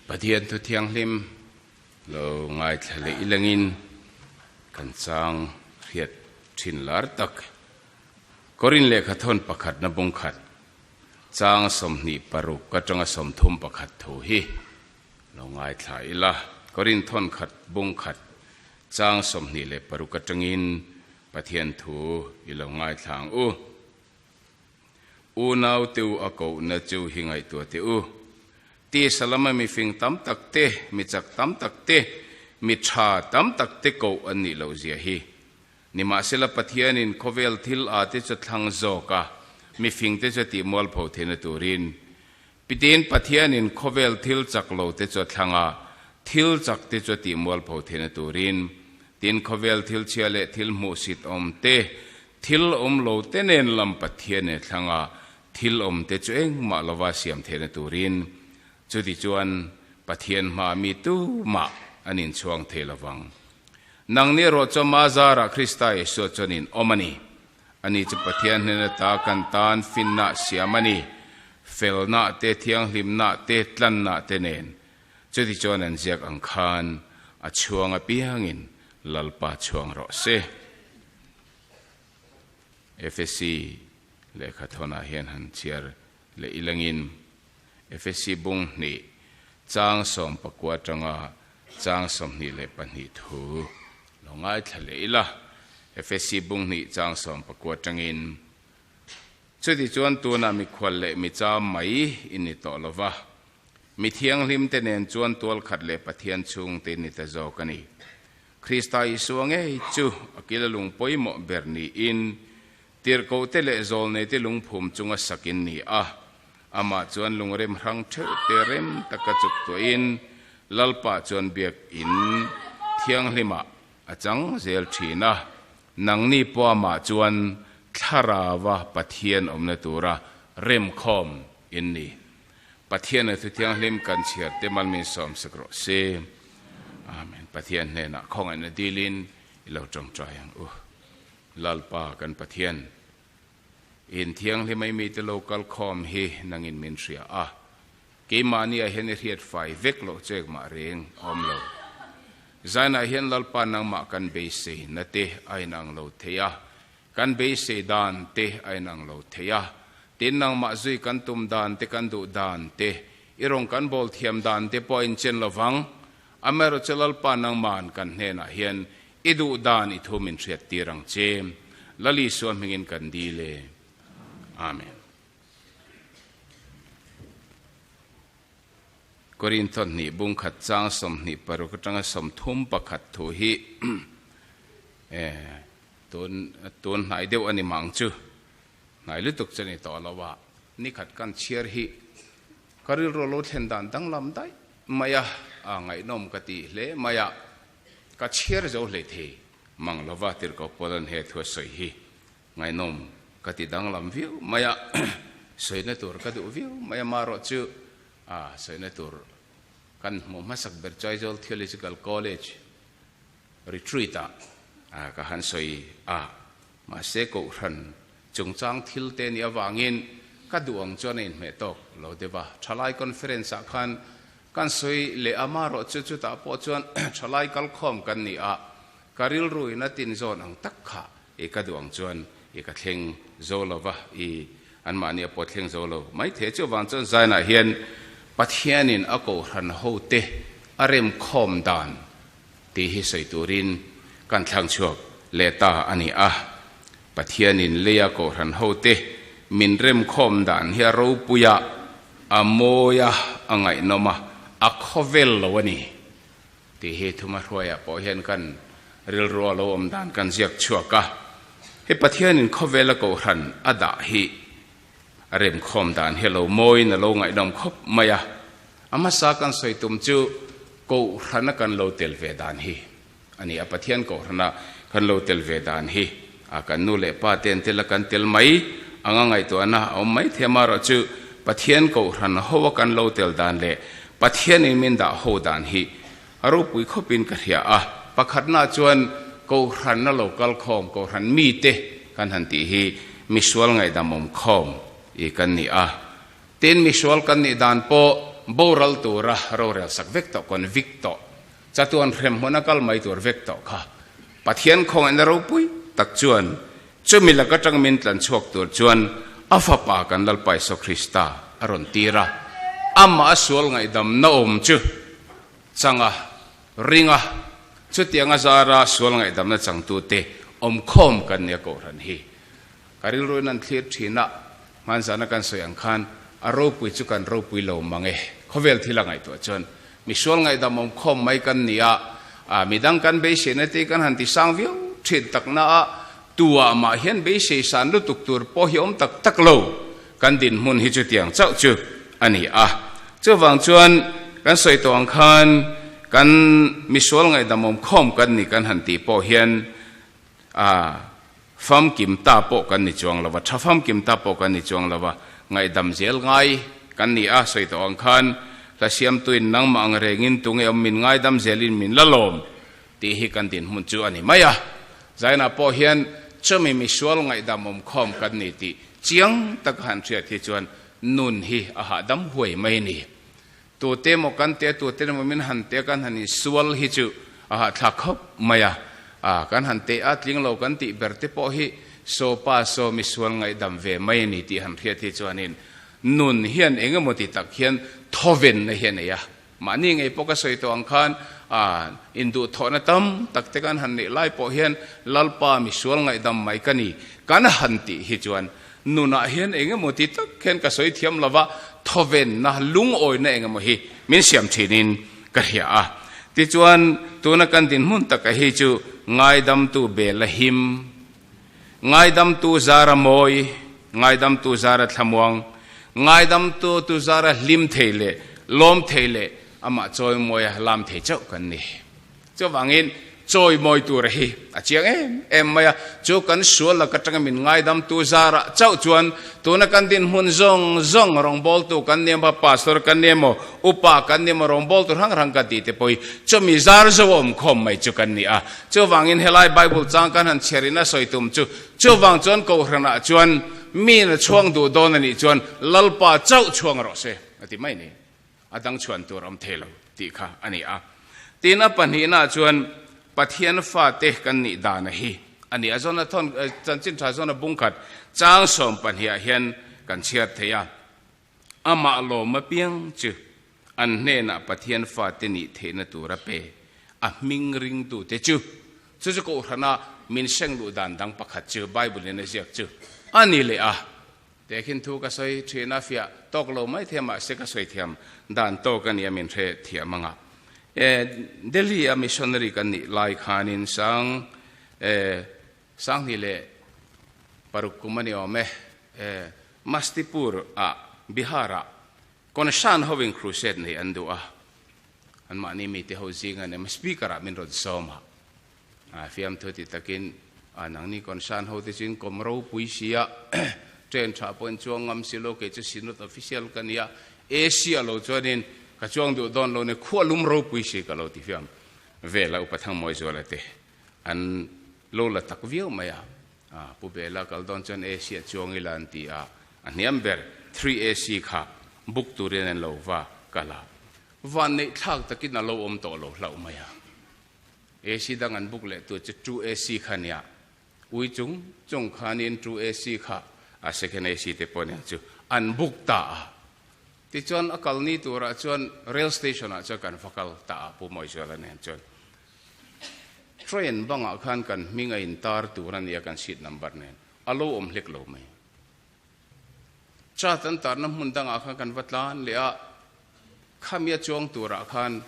Pathian thu thianghlim lo ngaithla leh ilangin kan chang hriat thin lar tak. Korin lehkha thawn pakhatna bung khat chang 26 atanga 31 thu hi lo ngaithla ila. Korin thawn khat bung khat chang 26 atangin Pathian thu i lo ngaithla ang u. Unau te u a kohna chu hi ngaihtuah teh u. Tisa lama mifing tam tak te, mi chak tam tak te, mi tha tam tak te koh an nih loh zia hi. Nimahsela Pathianin khawvel thil a te chu thlang zawk a, mifing te chu tih mualpho theihna turin. Pitin Pathianin khawvel thil chak lo te chu a thlang a, thil chak te chu tih mualpho theihna turin. Tin khawvel thil chhia leh thil hmuhsit awm te, thil awm lo te nen lam Pathian e thlang a, thil awm te chu engmah lova siam theihna turin. Chutichuan Pathian hmaa mi tumah an inchhuang thei lovang. Nangni erawh chu ama zarah Krista Isua chuan in awm a ni. Ani chu Pathian hnen ata kan tan finna siam a ni, felna te, thianghlimna te, tlanna te nen. Chutichuan an ziak ang khan a chhuang apiangin Lalpa chhuang rawh se. Efesi lehkha thawnah hian han chhiar leh ilangin Efesi bung hnih chang 19 atanga chang 22 thu lo ngaithla leh ila. Efesi bung hnih chang 19 atangin, Chutichuan tunah mikhual leh micham mai i ni tawh lo va, mi thianghlim te nen chuan tual khat leh Pathian chhungte i ni ta zawk a ni. Krista Isua ngei chu a kila lung pawimawh ber niin Tirhkohte leh zawlneite lungphum chunga sakin ni a, amah chuan lungrem hrang theuh te rem taka chuk tuahin Lalpa chuan biakin thianghlimah a chang zel thin a, nangni pawh amah chuan thlarava Pathian awmna tura remkhawm in ni. Pathian a thu thianghlim kan chhiar te mal min sawmsak rawh se. Amen. Pathian hnenah khawngaihna dilin i lo tawngtai ang u. Lalpa kan Pathian, in thianghlim ai mite lo kal khawm hi nangin min hria a, keimahni ah hian i hriat fai vek loh chek mah reng a awm lo. Zainah hian Lalpa nangmah kan beisei na te a inang lo thei a, kan beisei dan te a inang lo thei a, tin nangmah zui kan tum dan te kan duh dan te, i rawn kan bawl thiam dan te pawh a inchen lovang. Amaherawhchu Lalpa nangman kan hnenah hian I duh dan i thu min hriat tir ang che. Lal Isua hmingin kan dil e. Amen. Korintho hnih bung khat chang 26 atanga 31 thu hi tun tun hnai deuh a ni mang chu. Hnai lutuk chu a ni tawh lo a, nikhat kan chhiar hi ka rilru lo thlen dan danglam daih mai a, a ngaihnawm ka ti hle mai a. Ka chhiar zo hlei thei mang lova tirhkoh Paula'n he thu a sawi hi ngaihnawm ka ti danglam viau mai a, sawina tur ka duh viau mai a, marawh chu a sawina tur kan hmuh hmasak ber chu Aizawl Theological College retreat ah ka han sawi a, mahse Kohhran chungchang thil te nih avangin ka duh ang chuan a inhmeh tawk lo deuh a, Thalai Conference ah khan Kan sawi leh a marawh chu chutah pawh chuan thalai kalkhawm kan ni a, ka rilru in a tin zawn ang tak kha i ka duh ang chuan i ka thleng zo lo va, i anmahni a pawh thleng zo lo mai thei. Chuvang chuan Zainah hian Pathianin a kohhran hote a remkhawm dan tih hi sawi turin kan thlang chhuak leh ta a ni a. Pathianin leia kohhran hote min remkhawm dan hi a ropui a, a mawi a, a ngaihnawm a, a khawvel lo a ni tih hi thuma hruaiah pawh hian kan rilru a lo awm dan kan ziak chhuak a. Hei Pathianin khawvela kohhran a dah hi a remkhawm dan hi a lo mawiin a lo ngaihnawm khawp mai a. A hmasa kan sawi tum chu kohhrana kan lo tel ve dan hi a ni a, Pathian kohhrana kan lo tel ve dan hi a kan nu leh pa te an tel a, kan tel mai anga ngaihtuahna a awm mai thei a, amaherawhchu Pathian kohhran ho a kan lo tel dan leh Pathianin min dah ho dan hi a ropui khawpin ka hria a. Pakhatna chuan kohhrana lo kal khawm, kohhran mite kan han tih hi misual ngaihdam awm khawm i kan ni a. Tin, misual kan nih dan pawh boral tura rorel sak vek tawh, convict tawh, chatuan hremhmun a kal mai tur vek tawh kha Pathian khawngaihna ropui tak chuan chumi lak atang min tlan chhuak tur chuan a Fapa kan Lalpa Isua Krista a rawn tir a, amah a sual ngaihdamna awm chu changa ring a, chutianga zara sual ngaihdamna changtute awmkhawm kan nia Kohhran hi. Ka rilruin an thlir thin a, hmanzana kan sawi ang khan a ropui chu kan ropui lo mang e. Khawvel thil a ngaihtuah chuan misual ngaihdam awm khawm mai kan ni a, midang kan beiseina te kan han ti sang viau thin takna a, tuah mah hian beisei san lutuk tur pawh hi awm tak tak lo. Kan dinhmun hi chutiang chauh chu a ni a. Chuvang chuan kan sawi tawh ang khan kan misual ngaihdam awm khawm kan ni kan han tih pawh hian a famkim ta pawh kan ni chuang lo va, tha famkim ta pawh kan ni chuang lo va, ngaihdam zel ngai kan ni a, sawi tawh ang khan hla siamtuin nangmah ang rengin tunge awm min ngaidam zelin min la lawm tih hi kan dinhmun chu a ni mai a. Zainah pawh hian chumi misual ngaihdam awm khawm kan ni tih chiang taka han hriat hi chuan nun hi a hahdam huai mai a ni. Tute emaw kan te, tute emaw min han te kan han insual hi chu a hahthlak khawp mai a. A, kan han te a, tling lo kan tih ber te pawh hi saw pa saw misual ngaihdam ve mai a ni tih han hriat hi chuanin nun hian eng emaw ti tak hian thawvenna hi a nei a. Mahni ngei pawh ka sawi tawh ang khan a, induhthawhna tam tak te kan han neih lai pawh hian Lalpa misual ngaihdam mai ka ni kan han tih hi chuan Nunah hian eng emaw ti tak hian ka sawi thiam lo va, thawvenna, lungawina eng emaw hi min siam thinin ka hria a. Tichuan, tuna kan dinhmun taka hi chu ngaidamtu bel a him, ngaidamtu zara mawi, ngaidamtu zara thlamuang, ngaidamtu tu zara hlim thei leh lawm thei leh amah chawimawia lam thei chauh kan ni. Chuvangin, chawimawi tura hi a chiang em em mai a, chu kan sual lak atanga min ngaidamtu zarah chauh chuan tuna kan dinhmun zawng zawng rawngbawltu kan ni emaw, pastor kan ni emaw, upa kan ni emaw, rawngbawltu hrang hrang kan tih te pawh hi chumi zar zo a awmkhawm mai chu kan ni a. Chuvangin helai Bible chang kan han chhiar in a sawi tum chu, chuvang chuan Kohhranah chuan miin a chhuang duh dawn a nih chuan Lalpa chauh chhuang rawh se a ti mai ni. A dang chhuan tur awm thei lo tih kha a ni a. Tin, a pahnihnaah chuan Pathian fate kan nih dana hi a ni a. Zawn a thawn, chanchin tha zawn a bung khat chang 12ah hian kan chhiar thei a. Amah lawm apiang chu an hnenah Pathian fate nih theihna tur a pe, a hming ringtute chu. Chu chu Kohhrana min seng luh dan dang pakhat chu Bible-in a ziak chu a ni leh a. Tehkhin thu ka sawi thin a, fiah tawk lo mai thei mahse ka sawi thiam dan tawk a nia min hre thiam ang a. E, Delhi a missionary kan nih lai khanin sang, e, sanghnih leh paruk kum a ni awm e, e, Mastipur ah, Bihar ah Konshan hovin crusade nei an duh a, anmahni mite ho zinga nem speaker ah min rawn sawm a. A fiamthu ti takin a nangni concern ho te chu in kawm ropui si a, train tha pawh in chuang ngam si lo, kei chu Synod official ka nia, AC a lo chuanin ka chuang duh dawn lo nia, khua lum ropui si ka lo ti fiam vel a, Upa Thangmawizuala te an lo la tak viau mai a, a Pu Bela kal dawn chuan AC a chuang ila an ti a, a hniam ber three AC kha book turin an lo va kal a, vanneih thlak takin a lo awm tawh lo hlauh mai a. AC dang an book leh tur chu two AC kha nia, ui chung chung khanin two AC kha a second AC te pawh nia chu an book ta a. Tichuan a kal ni turah chuan rail station ah chuan kan va kal ta a Pu Mawizuala nen chuan. Train bangah khan kan hming a intar tur a nia kan seat number nen a lo awm hlek lo mai. Chat an tarna hmun dangah khan kan va tlan leh a, khami a chuang turah khan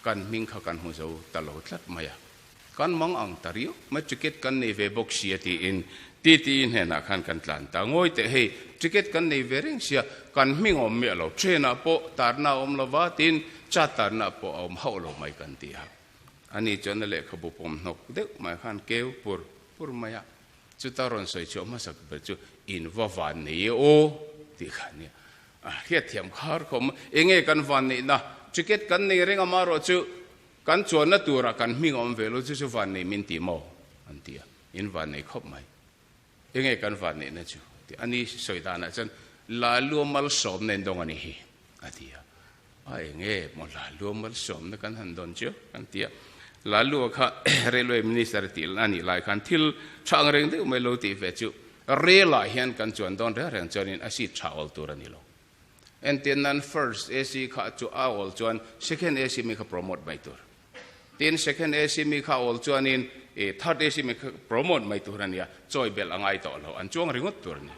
kan hming kha kan hmu zo ta lo tlat mai a. Kan mang ang ta riau mai, ticket kan nei ve bawk sia tiin TTE hnenah khan kan tlan ta. Ngawi teh hei, ticket kan nei ve reng sia, kan hming a awm miah lo, train ah pawh tarna a awm lo va tiin chat tarna pawh a awm hauh lo mai kan ti a. Ani chuan a lehkhabu pawm hnawk deuh mai khan keu pur pur mai a. Chuta rawn sawi chhuah hmasak ber chu in va van nei e aw tih kha a nia. A hriatthiam khar khawm enge kan van neihna ticket kan nei reng amaherawh chu kan chuanna turah kan hming a awm ve lo chu chu van nei min ti maw an ti a, in van nei khawp mai. Enge kan van neihna chu tih a ni sawi danah chuan Lalua malsawmna in dawng a ni hi a ti a. A enge maw Lalua malsawmna kan han dawn chiau kan ti a. Lalua kha Railway Minister tih a nih lai khan thil tha ang reng deuh mai lo tih ve chu Rail ah hian kan chuan dawn reng reng chuanin a seat tha awl tur a ni lo. Entir nan First AC kha chu a awl chuan Second AC mi kha promote mai tur. Tin Second AC mi kha awl chuanin Third AC mi kha promote mai tur a nia, chawi belh a ngai tawh lo, an chuang ringawt tur a ni.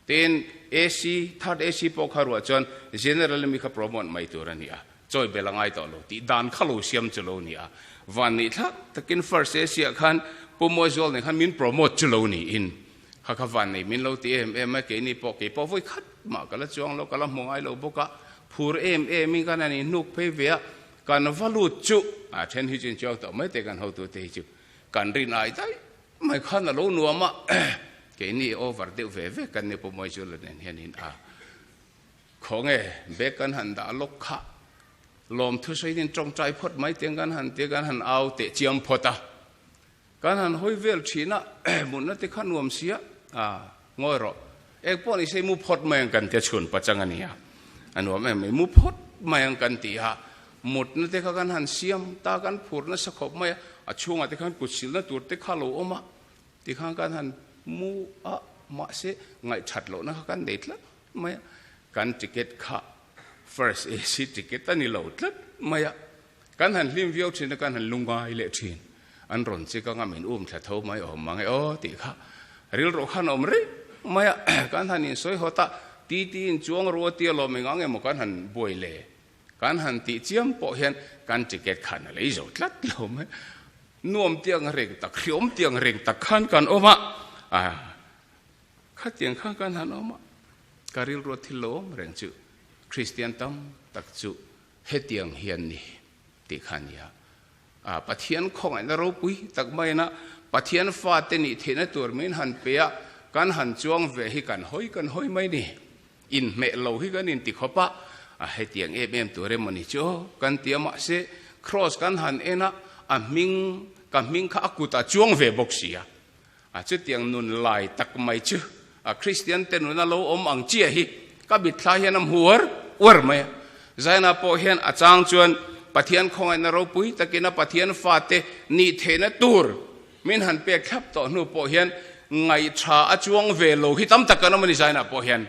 Tin, AC, third AC pawh kha ruah chuan general mi kha promote mai tur a ni a, chawi bel a ngai tawh lo tih dan kha lo siam chu lo ni a. Van nih thlak takin first AC ah khan Pu Mawizual nen khan min promote chu lo niin kha kha van nei min lo ti em em a, keini pawh kei pawh vawi khat mah ka la chuang lo, ka la hmu ngai lo bawk a, phur em em in kan han inhnuk phei ve a, kan va lut chu a then hi chu inchuang tawh mai te kan hotute hi chu kan rin ai daih Mai khan a lo nuam a, keini over deuh ve ve kan ni pawh Mawizuala nen hianin a khaw nge bag kan han dah lawk kha lawmthu sawiin tawngtai phawt mai tiang kan han tia kan han au teh chiam phawt a, kan han hawi vel thin a, mutna te kha nuam sia a ngawi rawh eng pawh ni se mu phawt mai ang kan tia chhun pachang a nia a nuam em mai mu phawt mai ang kan ti a. Mutna te kha kan han siam ta, kan phur nasa khawp mai a, a chhungah te khan kut silna tur te kha lo awm a, tikhan kan han mu a, mahse ngaihthat lohna kha kan nei tlat mai a, kan ticket kha first AC ticket a ni lo tlat mai a, kan han hlim viau thin a, kan han lungai leh thin, an rawn chik anga min um thla tho mai awm mang e aw tih kha rilru khan awm reng mai a, kan han insawi hawt a, titi in chuang ru a tia lawm engang emaw kan han buai le. Kan han tih chiam pawh hian kan ticket khan a lei zo tlat lo mai. Nuam tiang reng tak, hriawm tiang reng tak khan kan awm a, a khatiang khan kan han awm a, ka rilru thil lo awm reng chu Kristian tam tak chu hetiang hian ni tih kha a ni a. A Pathian khawngaihna ropui tak maiin a Pathian fate nih theihna tur min han pe a, kan han chuang ve hi kan hawi kan hawi mai ni. Inhmeh lo hi kan inti khawp a, a hetiang em em tur emaw ni chu kan ti a, mahse Kraws kan han en a, a hming, ka hming kha a kutah chuang ve bawk si a, a chutiang nun lai tak mai chu a Kristian te nuna lo awm ang chiah hi ka mitthla hian a hmu uar uar mai a. Zaina pawh hian a chang chuan Pathian khawngaihna ropui takin a Pathian fate nih theihna tur Min han pek thlap tawh hnu pawh hian ngaihṭha a chuang ve lo hi tam tak kan awm a ni Zainah pawh hian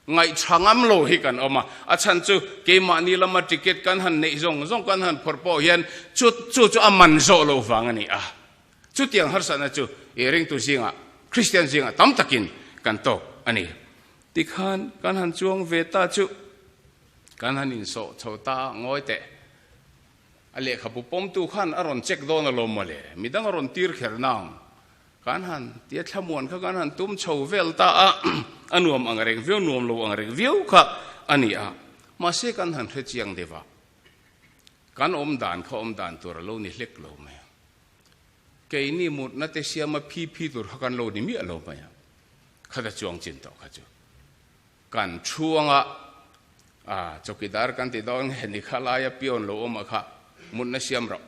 ngaihṭha ngam lo hi kan awm a, a chhan chu keimahni lama ticket kan han neih zawng zawng kan han phawrh pawh hian chu chu chu a man zawh lo vang a ni a, chutiang harsatna chu i ringtu zingah Kristian zingah tam takin kan tawk a ni. Tikhan kan han chuang ve ta chu kan han insawh chho ta a, ngawi teh. A lehkhabu pawmtu khan a rawn check dawn alawm mawle, midang a rawn tir kher nang. Kan han tia thlamuan kha kan han tum chho vel ta a, a nuam ang reng viau, nuam lo ang reng viau kha a ni a. Mahse kan han hre chiang deuh a, kan awm dan kha awm dan tur a lo ni hlek lo mai a. Keini mutna te siama phi phi tur kha kan lo ni miah lo mai a, khata chuang chin tawh kha chu. Kan chhuanga a chawkidar kan ti dawn nge ni kha laia pion lo awm ah kha mutna siam rawh,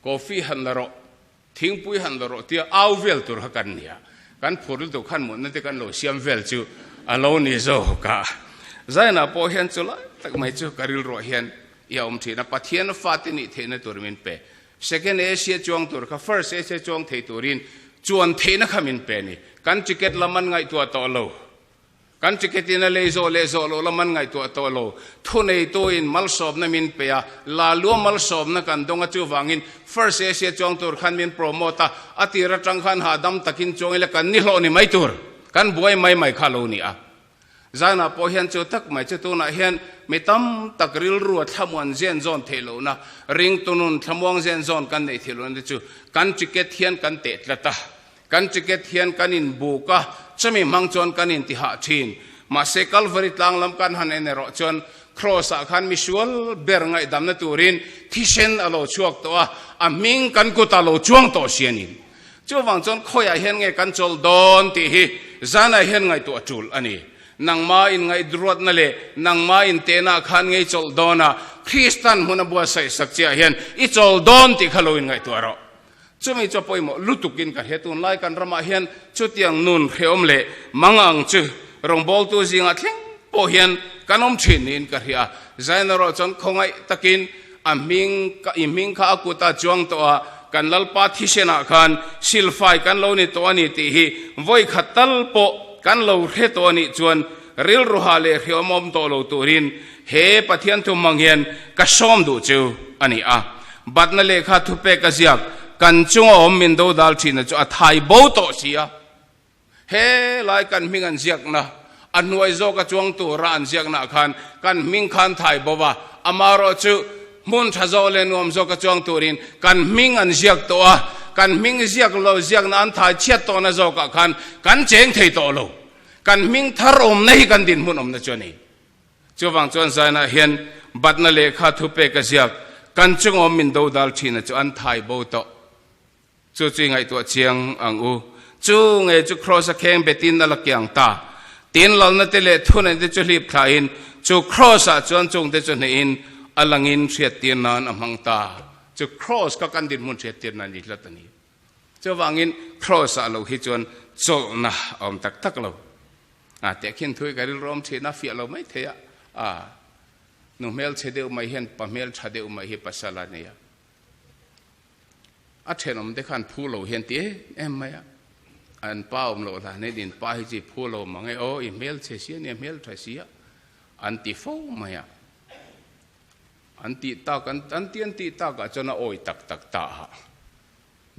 coffee han la rawh, thingpui han la rawh tia au vel tur kha kan nia. Kan phur lutuk khan mutna te kan lo siam vel chu a lo ni zawk a. Zainah pawh hian chu lai tak mai chu ka rilruah hian i a awm thin a, Pathian fate nih theihna tur min pe. Second Asia chuang tur kha First Asia chuang thei turin chuan theihna kha min pe a ni. Kan ticket lam an ngaihtuah tawh lo. Kan ticket in a lei zawh leh zawh loh lam an ngaihtuah tawh lo. Thuneitu in malsawmna min pe a, Lalua malsawmna kan dawng a chuvangin First Asia chuang tur khan min promote a, a tir atang khan hahdam takin chuang ila kan ni hlawh ni mai tur. Kan buai mai mai kha lo ni a. Zanah pawh hian chu tak mai chu tunah hian mi tam tak rilrua thlamuan zen zawn theih lohna, ringtu nun thlamuang zen zawn kan neih theih lohna te chu kan ticket hian kan teh tlat a, kan ticket hian kan inbuk a, chumi hmang chuan kan intihah thin. Mahse Kalvari tlang lam kan han en erawh chuan Kraws-ah khan misual ber ngaihdamna turin thisen a lo chhuak tawh a, a hming kan kutah lo chuang tawh si a ni. Chuvang chuan khawiah hian nge kan chawl dawn tih hi zanah hian ngaihtuah tul a ni. Nangma in ngaihruatna leh nangma in tehna khan ngei chawlh dawn a, Kristan hmun a buatsaih sak chiah hian i chawl dawn tih kha lo in ngaihtuah rawh. Chumi chu a pawimawh lutukin ka hria tunlai kan ramah hian chutiang nun hrehawm leh mang ang chu rawngbawltu zingah thleng pawh hian kan awm thin niin ka hria. Zaina erawh chuan khawngaih takin a hming i hming kha a kuta chuang tawh a, kan Lalpa thisenah khan silfai kan lo ni tawh a ni tih hi vawi khat tal pawh kan lo hre tawh a nih chuan rilruha leh hriawm awm tawh lo turin he Pathian thu hmang hian ka sawm duh chu a ni a. Batna lehkha thupek a ziak kan chunga awm min dodal thina chu a thai bo tawh si a. He lai kan hming an ziakna, a hnuai zawka chuang tura an ziaknaah khan kan hming khan thai bo va, amaherawhchu hmun tha zawk leh nuam zawka chuang turin kan hming an ziak tawh a, kan hming ziak lo ziakna an thai chhiat tawhna zawkah khan kan cheng thei tawh lo. Kan hming thar awmna hi kan dinhmun awmna chu a ni. Chuvang chuan zainah hian batna lehkha thupek a ziak, kan chungawm min dodal thina chu an thai bo tawh. Chu chu i ngaihtuah chiang ang u. Chu nge chu Kraws a kheng betin a la kiang ta. Tin lalna te leh thuneih te chu hlip thlahin chu Kraws ah chuan chung te chu hnehin a langin hriattir nan a hmang ta. Chu Kraws kha kan dinhmun hriattir nan ni hlat a ni. Chuvangin Kraws ah lo hi chuan chawlhna a awm tak tak lo. A tehkhin thui ka rilru awm thin a, fiah lo mai thei a. A nu hmelchhe deuh mai hian pa hmeltha deuh mai hi pasal a nei a. A thenawm te khan phu lo hian ti em em mai a, an pa awm loh hlan hian in pa hi chi phu lo mang e aw, i hmel chhe si a nia, hmel tha si a, an ti fo mai a. An tih tak, an ti an tih takah chuan a awi tak tak ta a.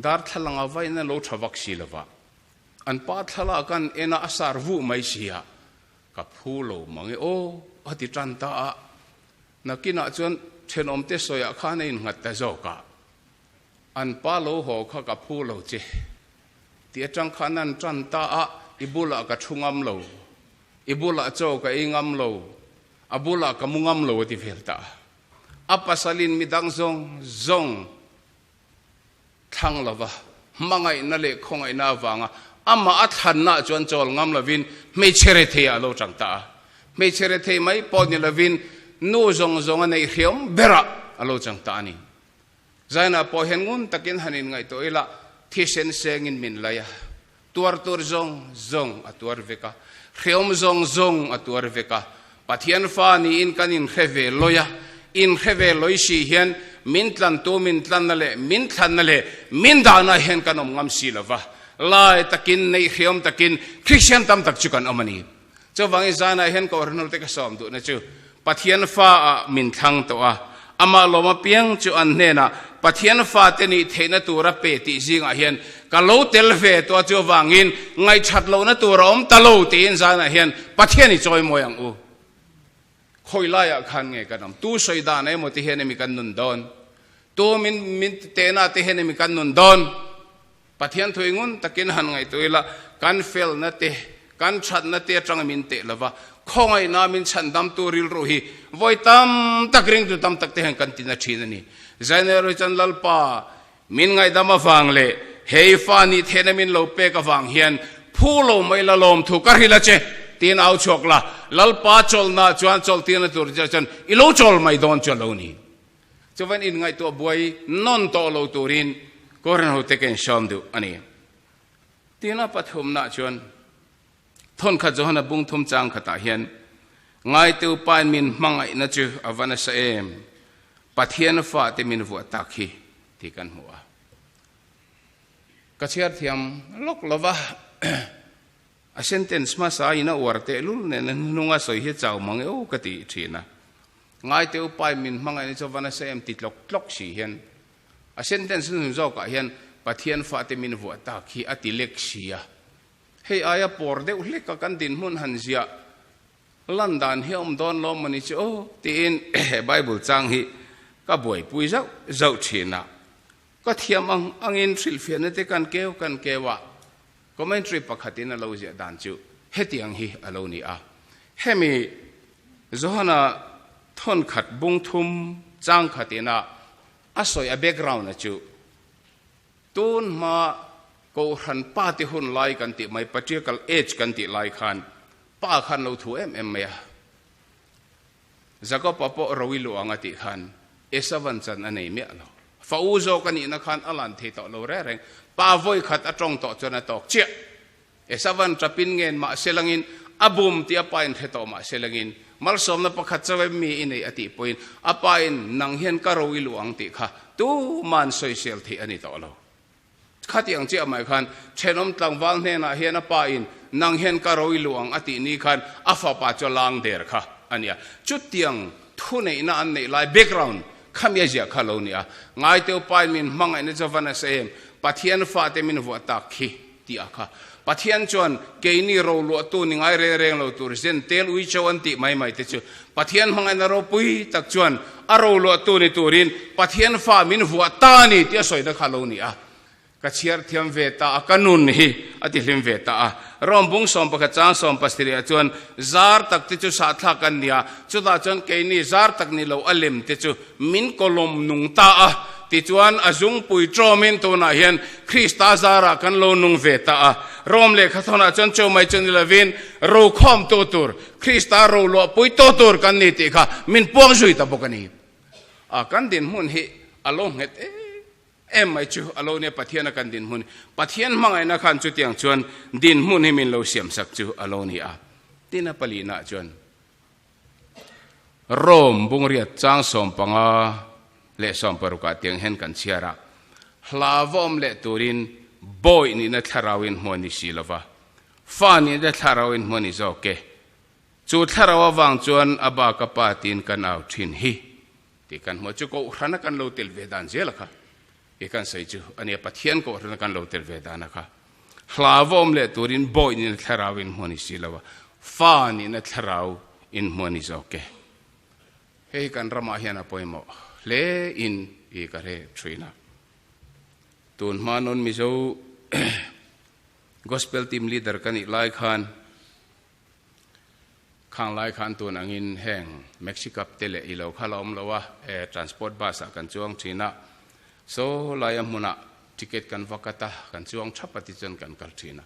Darthlalang a vain a lo tha vak si lo va, an pa thlalak an en a, a sar vuh mai si a, ka phu lo mang e aw, a ti tan ta a. Nakinah chuan thenawmte sawiah khan a innghat ta zawk a, An pa lo haw kha ka phu lo che tih atang khan an tan ta a, i bulah ka thu ngam lo, i bulah chaw ka ei ngam lo, a bulah ka mu ngam lo a ti vel ta a. A pasalin midang zawng zawng thlang lova hmangaihna leh khawngaihna avanga amah a thlannaah chuan chawl ngam lovin hmeichhe retheiah a lo tang ta a. Hmeichhe rethei mai pawh ni lovin nu zawng zawng a neih hriam berah a lo chang ta a ni. Zainah pawh hian ngun takin han inngaihtuah ila thisen sengin min lai a, tuar tur zawng zawng a tuar vek a, hreawm zawng zawng a tuar vek a, Pathian fa niin kan inhre ve lawi a, inhre ve lawi si hian min tlantu min tlanna leh min thlanna leh min dahna hian kan awm ngam si lo va, lai takin neih hreawm takin Kristian tam tak chu kan awm a ni. Chuvangin zanah hian Kohhran hote ka sawm duhna chu Pathian fa ah min thlang tawh a, amah lawm apiang chu an hnenah Pathian fate nih theihna tura pe tih zingah hian ka lo tel ve tawh a, chuvangin ngaihthat lohna tur a awm ta lo tiin zanah hian Pathian i chawi mawi ang u. Khawi laiah khan nge kan awm? Tu sawi dan emaw ti hian emi kan nun dawn? Tu min min tehna te hian emi kan nun dawn? Pathian thui ngun takin han ngaihtuah ila, kan felna te, kan thatna te atanga min teh lova, khawngaihna min chhandamtu rilru hi vawi tam tak ringtu tam tak te hian kan tina thin a ni. Zainel hi chuan Lalpa min ngaihdam avang leh hei fa nih theihna min lo pek avang hian phu lo mai la lawmthu ka hrilh a che tiin au chhuak la, Lalpa chawlhna chuan chawlhtirna tur chuan i lo chawl mai dawn chu a lo ni. Chuvan inngaihtuah buai nawn tawh lo turin Koran hote ka insawm duh a ni. Tina pathumnah chuan thawnkhat Johana bung thum chang khatah hian Ngaitu pain min hmangaihna chu a va nasa em, Pathian fate min vuah tak hi tih kan hmu a. Ka chhiar thiam lawk lova a sentence hmasa in a uar tehlul nen a hnuhnunga sawi hi chau mang e aw ka ti thin a. Ngaite upai min hmangaihna chu va nasa em ti tlawk tlawk si hian a sentence hnuhnung zawkah hian Pathian fate min vuah tak hi a ti lek si a. Hei aia pawr deuh hleka kan dinhmun han ziah lan dan hi a awm dawn lawm mawni chu aw tiin he Bible chang hi ka buaipui zauh zauh thin a. Ka thiam ang angin hrilhfiahna te kan keu kan keu a, commentary pakhatin a lo ziah dan chu hetiang hi a lo ni a. Hemi Johana thawnkhat bung thum chang khatin a a sawi a background a chu tun hma Kohhran pa te hun lai kan tih mai patriarchal age kan tih lai khan pa khan lo thu em em mai a. Jakob-a pawh ro i luh ang a tih khan Esavan chan a nei miah lo. Fa u zawk a nihna khan a lan thei tawh lo reng reng. Pa vawi khat a tawng tawh chuan a tawk chiah. Esavan tapin ngen mahse langin A bum tih a pa in hre tawh mah se langin malsawmna pakhat chauh em mi i nei a tih pawhin a pa in nang hian ka ro i luh ang tih kha tuman sawisel theih a ni tawh lo. Khatiang chiah mai khan thenawm tlangval hnenah hian a pa in nang hian ka ro i luh ang a tih ni khan a fapa chu a lang der kha a nia. Chutiang thuneihna an neih lai background khami a ziah kha lo nia. Ngaiteu pa in min hmangaihna chu van a sa em? Pathian fate min vuah tak khi tih a kha. Pathian chuan keini roluahtu ni ngai reng reng lo tur zen tel ui cho an tih mai mai te chu Pathian hmangaihna ropui tak chuan a roluahtu ni turin Pathian fa min vuah ta a ni tih a sawina kha lo ni a. Ka chhiar thiam ve ta a, ka nun hi a ti hlim ve ta a. Rom bung 11 chang 17 ah chuan zar tak te chu sahthlak an ni a, chutah chuan keini zar tak ni lo a lem te chu min kawlawm nung ta a, tichuan a zungpui ṭawmin tunah hian Krista zarah kan lo nung ve ta a. Rom lehkha thawnah chuan chu mai chu ni lovin rokhawmtu tur, Krista roluahpuitu tur kan ni tih kha min puang zui ta bawk a ni. A kan dinhmun hi a lo nghet em em mai chu a lo nia Pathiana kan dinhmun hi. Pathian hmangaihna khan chutiang chuan dinhmun hi min lo siamsak chu a lo ni a. Tin a palinah chuan. Rome bungriat chang 15 leh 16 ah tiang hian kan chhiar a, hla va awm leh turin bawi nihna thlarau in hmuh a ni si lova, fa nihna thlarau in hmuh a ni zawk e. Chu thlarau avang chuan a ba ka pa tiin kan au thin hi tih kan hmuh a, chu kohhrana kan lo tel ve dan zel a kha i kan sawi chu a nia, Pathian kohhrana kan lo tel ve dan a kha. Hla va awm leh turin bawi nihna thlarau in hmuh a ni si lo a, fa nihna thlarau in hmuh a ni zawk e. Hei hi kan ramah hian a pawimawh hle in i ka hre thin a. Tun hma nawn Mizo Gospel Team Leader ka nih lai khan, khang lai khan tun angin heng Maxi Cab te leh i lo kha la awm lo a, e transport bus ah kan chuang thin a, saw laia hmunah ticket kan va cut a, kan chuang thap a tichuan kan kal thin a.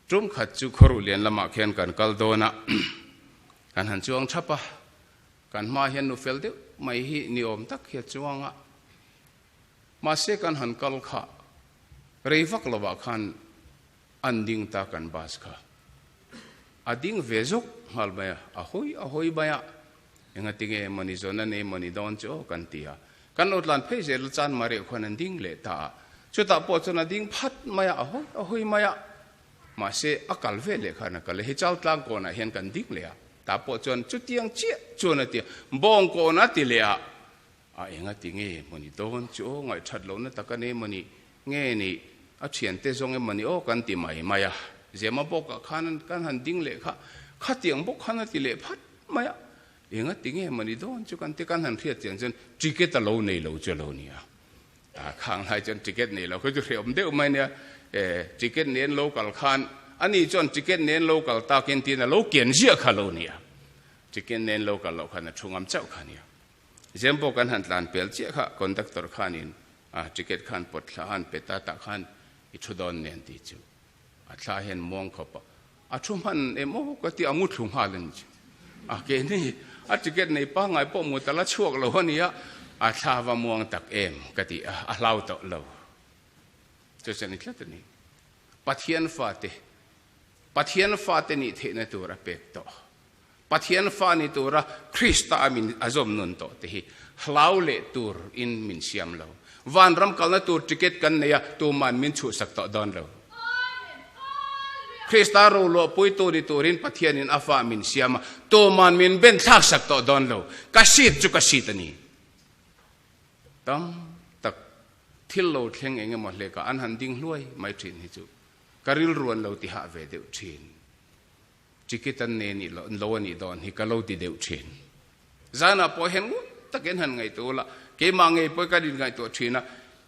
Tum khat chu khawruh lian lamah khian kan kal dawn a, kan han chuang thap a, kan hma hian nu fel deuh mai hi ni awm tak hi a chuang a, mahse kan han kal kha rei vak lovah khan An ding ta kan bus kha a ding ve zawk nghal mai a, a hawi a hawi mai a, engati nge mawni zawn a nei mawni dawn chu aw kan ti a, kan lo tlan phei zel a chan Maria khuan an ding leh ta a, chutah pawh chuan a ding phat mai a, a hawi a hawi mai a, mahse a kal ve leh khan a kal a, hechal tlang kawnah hian kan ding leh a, tah pawh chuan chutiang chiah chuan a ti a, bawng kawn a ti leh a, A engati nge mawni dawn chu aw ngaihthat lohna tak a nei mawni nge ni a thiante zawng em mawni aw kan ti mai mai a, Zema bawkah khan kan han ding leh kha khatiang bawk khan a ti leh phat mai a, engati nge mawni dawn chu kan ti kan han hriat chian chuan ticket a lo nei lo chu a lo ni a, a khang lai chuan ticket nei lo kha chu hrehawm deuh mai nia, e ticket nen lo kal khan ani chuan ticket nen lo kal takin tiin a lo kian ziah kha a lo ni a, ticket nen lo kal loh khan a thu ngam chauh kha a nia. Zem pawh kan han tlan pel chiah kha conductor khanin a ticket khan pawt thla han pe ta tah khan i thu dawn nen tih chu a thla hian muang khawp a, a thu hman em aw ka ti a ngu thlu nghal a ni chu. A keini a ticket nei pangngai pawh mu ta la chhuak lo a nia, a thla va muang tak em ka ti a, a hlau tawh lo. Chu chu a ni tlat a ni. Pathian fate, Pathian fate nih theihna tur a pek tawh. Pathian fa ni tura Krista a min a zawm nun tawh te hi hlau leh tur in min siam lo. Vanram kalna tur ticket kan nei a, tuman min chhuhsak tawh dawn lo. Krista roluahpuitu ni turin Pathianin a fa min siam a, tuman min ben thlaksak tawh dawn lo. Ka seat chu ka seat a ni. Tam tak thil lo thleng eng emaw hlekah an han ding hluai mai thin hi chu ka rilru an lo ti hah ve deuh thin. Ticket an nei anih loh, lo anih dawn hi ka lo ti deuh thin. Zanah pawh hian ngun takin han ngaihtuah ula, keimah ngei pawh kan inngaihtuah thin a,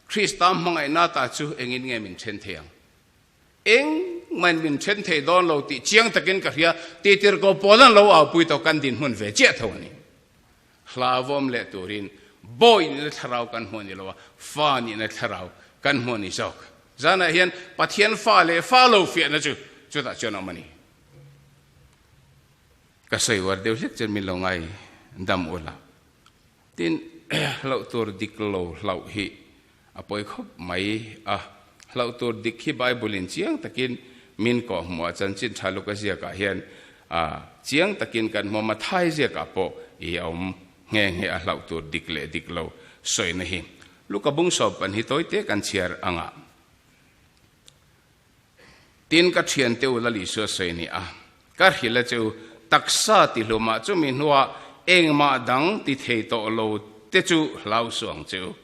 Krista hmangaihna ta chu engin nge min then thei ang? Eng main min then thei dawn lo tih chiang takin ka hria, tihtir ko pawl an lo aupui tawh kan dinhmun ve chiah tho a ni. Hlauhawm leh turin bawi nihna thlarau kan hmuh a ni lo a, fa nihna thlarau kan hmuh a ni zawk. Zanah hian Pathian fa leh fa lo fiahna chu chutah chuan a awm a ni. Ka sawi uar deuh hlek chuan min lo ngai dam ula. Tin, hlauh tur dik lo hlauh hi a pawi khawp mai a. Hlauh tur dik hi Bible-in chiang takin min kawhhmuh a, chanchin tha luk a ziakah hian. Chiang takin kan hmu a, Mathai ziakah pawh i a awm nghe nghe a hlauh tur dik leh dik lo sawina hi. Luka bung sawp pan hi tawite kan chhiar anga. Tin ka thiante u Lal Isua sawi ni a, ka hrilh a che u, taksa ti hlumah chumi hnuah engmah dang ti thei tawh lo te chu hlau suh ang che u.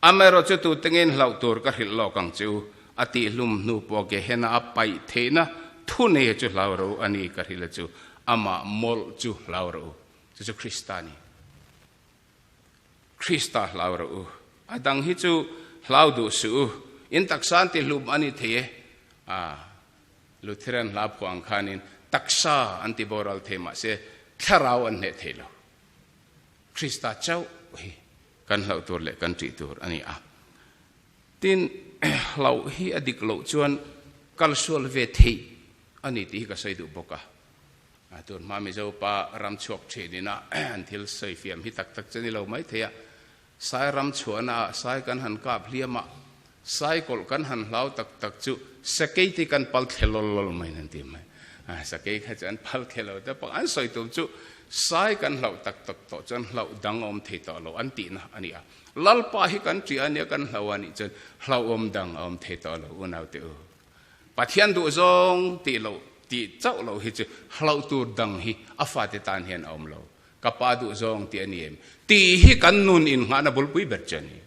Amaherawh chu tute ngein hlauh tur ka hrilh lawk ang che u, a tih hlum hnu pawh Gehenna a paih theihna thu nei chu hlau rawh u, a ni ka hrilh a chu, amah mawlh chu hlau rawh u. Chu chu Krista a ni. Krista hlau rawh u. A dang hi chu hlau duh suh u. In taksa an ti hlum a ni thei e. A, Lutheran hla phuah ang khanin taksa an ti boral thei mahse thlarau an hneh thei lo. Krista chauh hi kan hlauh tur leh kan ṭih tur a ni a. Tin, hlauh hi a dik loh chuan kalsual ve theih a ni tih hi ka sawi duh bawk a. Tun hma Mizo pa ram chhuak thin ina an thil sawi fiam hi tak tak chu a ni lo mai thei a. Sai ram chhuahna ah sai kan han kap hliam a, sai kawlh kan han hlau tak tak chu sakei te kan pal thle lawl lawl mai an ti mai. Sakei kha chu an pal thle lo te pawh an sawi tum chu sai kan hlauh tak tak tawh chuan hlauh dang a awm thei tawh lo an tihna a ni a. Lalpa hi kan ṭih a nia kan hlauh a nih chuan hlauhawm dang a awm thei tawh lo unau te u. Pathian duh zawng tih loh tih chauh loh hi chu hlauh tur dang hi a fate tan hian a awm lo. Ka pa duh zawng tih a ni em? Tih hi kan nun innghahna bulpui ber chu a ni.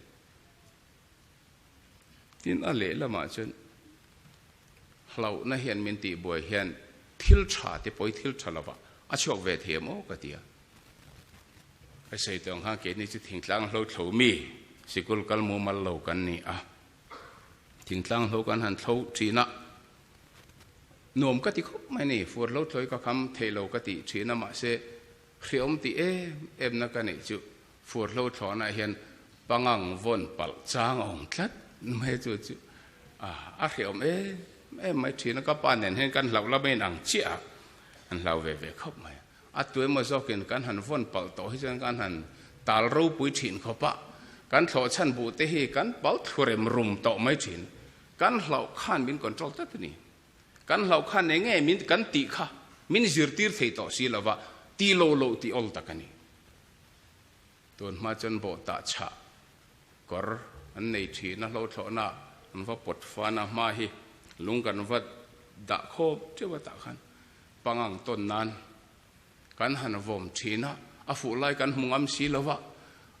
Tin, a lehlamah chuan hlauhna hian min tihbuai hian thil tha te pawh hi thil tha lovah a chhuak ve thei em aw ka ti a. Ka sawi tawh ang khan keini chu thingtlang hlo thlo mi sikul kal mumal lo kan ni a. Thingtlang hlo kan han thlo thin a, nuam ka ti khawp mai ni, fur hlo thlawi ka kham thei lo ka tih thin a, mahse hreawm tih em em na ka neih chu fur hlo thlawhna hian pangang vawn palh chang a awm tlat mai chu chu a hreawm em em mai thin a, ka pa nen hian kan hlauh lam a inang chiah a, an hlau ve ve khawp mai. A tuemaw zawkin kan han vawn palh tawh hi chuan kan han tal ropui thin khawp a, kan thlawh chhan buh te hi kan pal thlu rem rum tawh mai thin. Kan hlauh khan min control tlat a ni. Kan hlauh khan eng nge min kan tih kha min zirtir thei tawh si lova, ti lo loh tih awl tak a ni. Tun hma chuan bawh tah chhah kawr an nei thin a, hlothlawhna an va pawt fan a, hma hi lung kan va dah khawp teuh a tah khan Pangang tawn nan kan han vawm thin a, a fuh lai kan hmu ngam si lo va,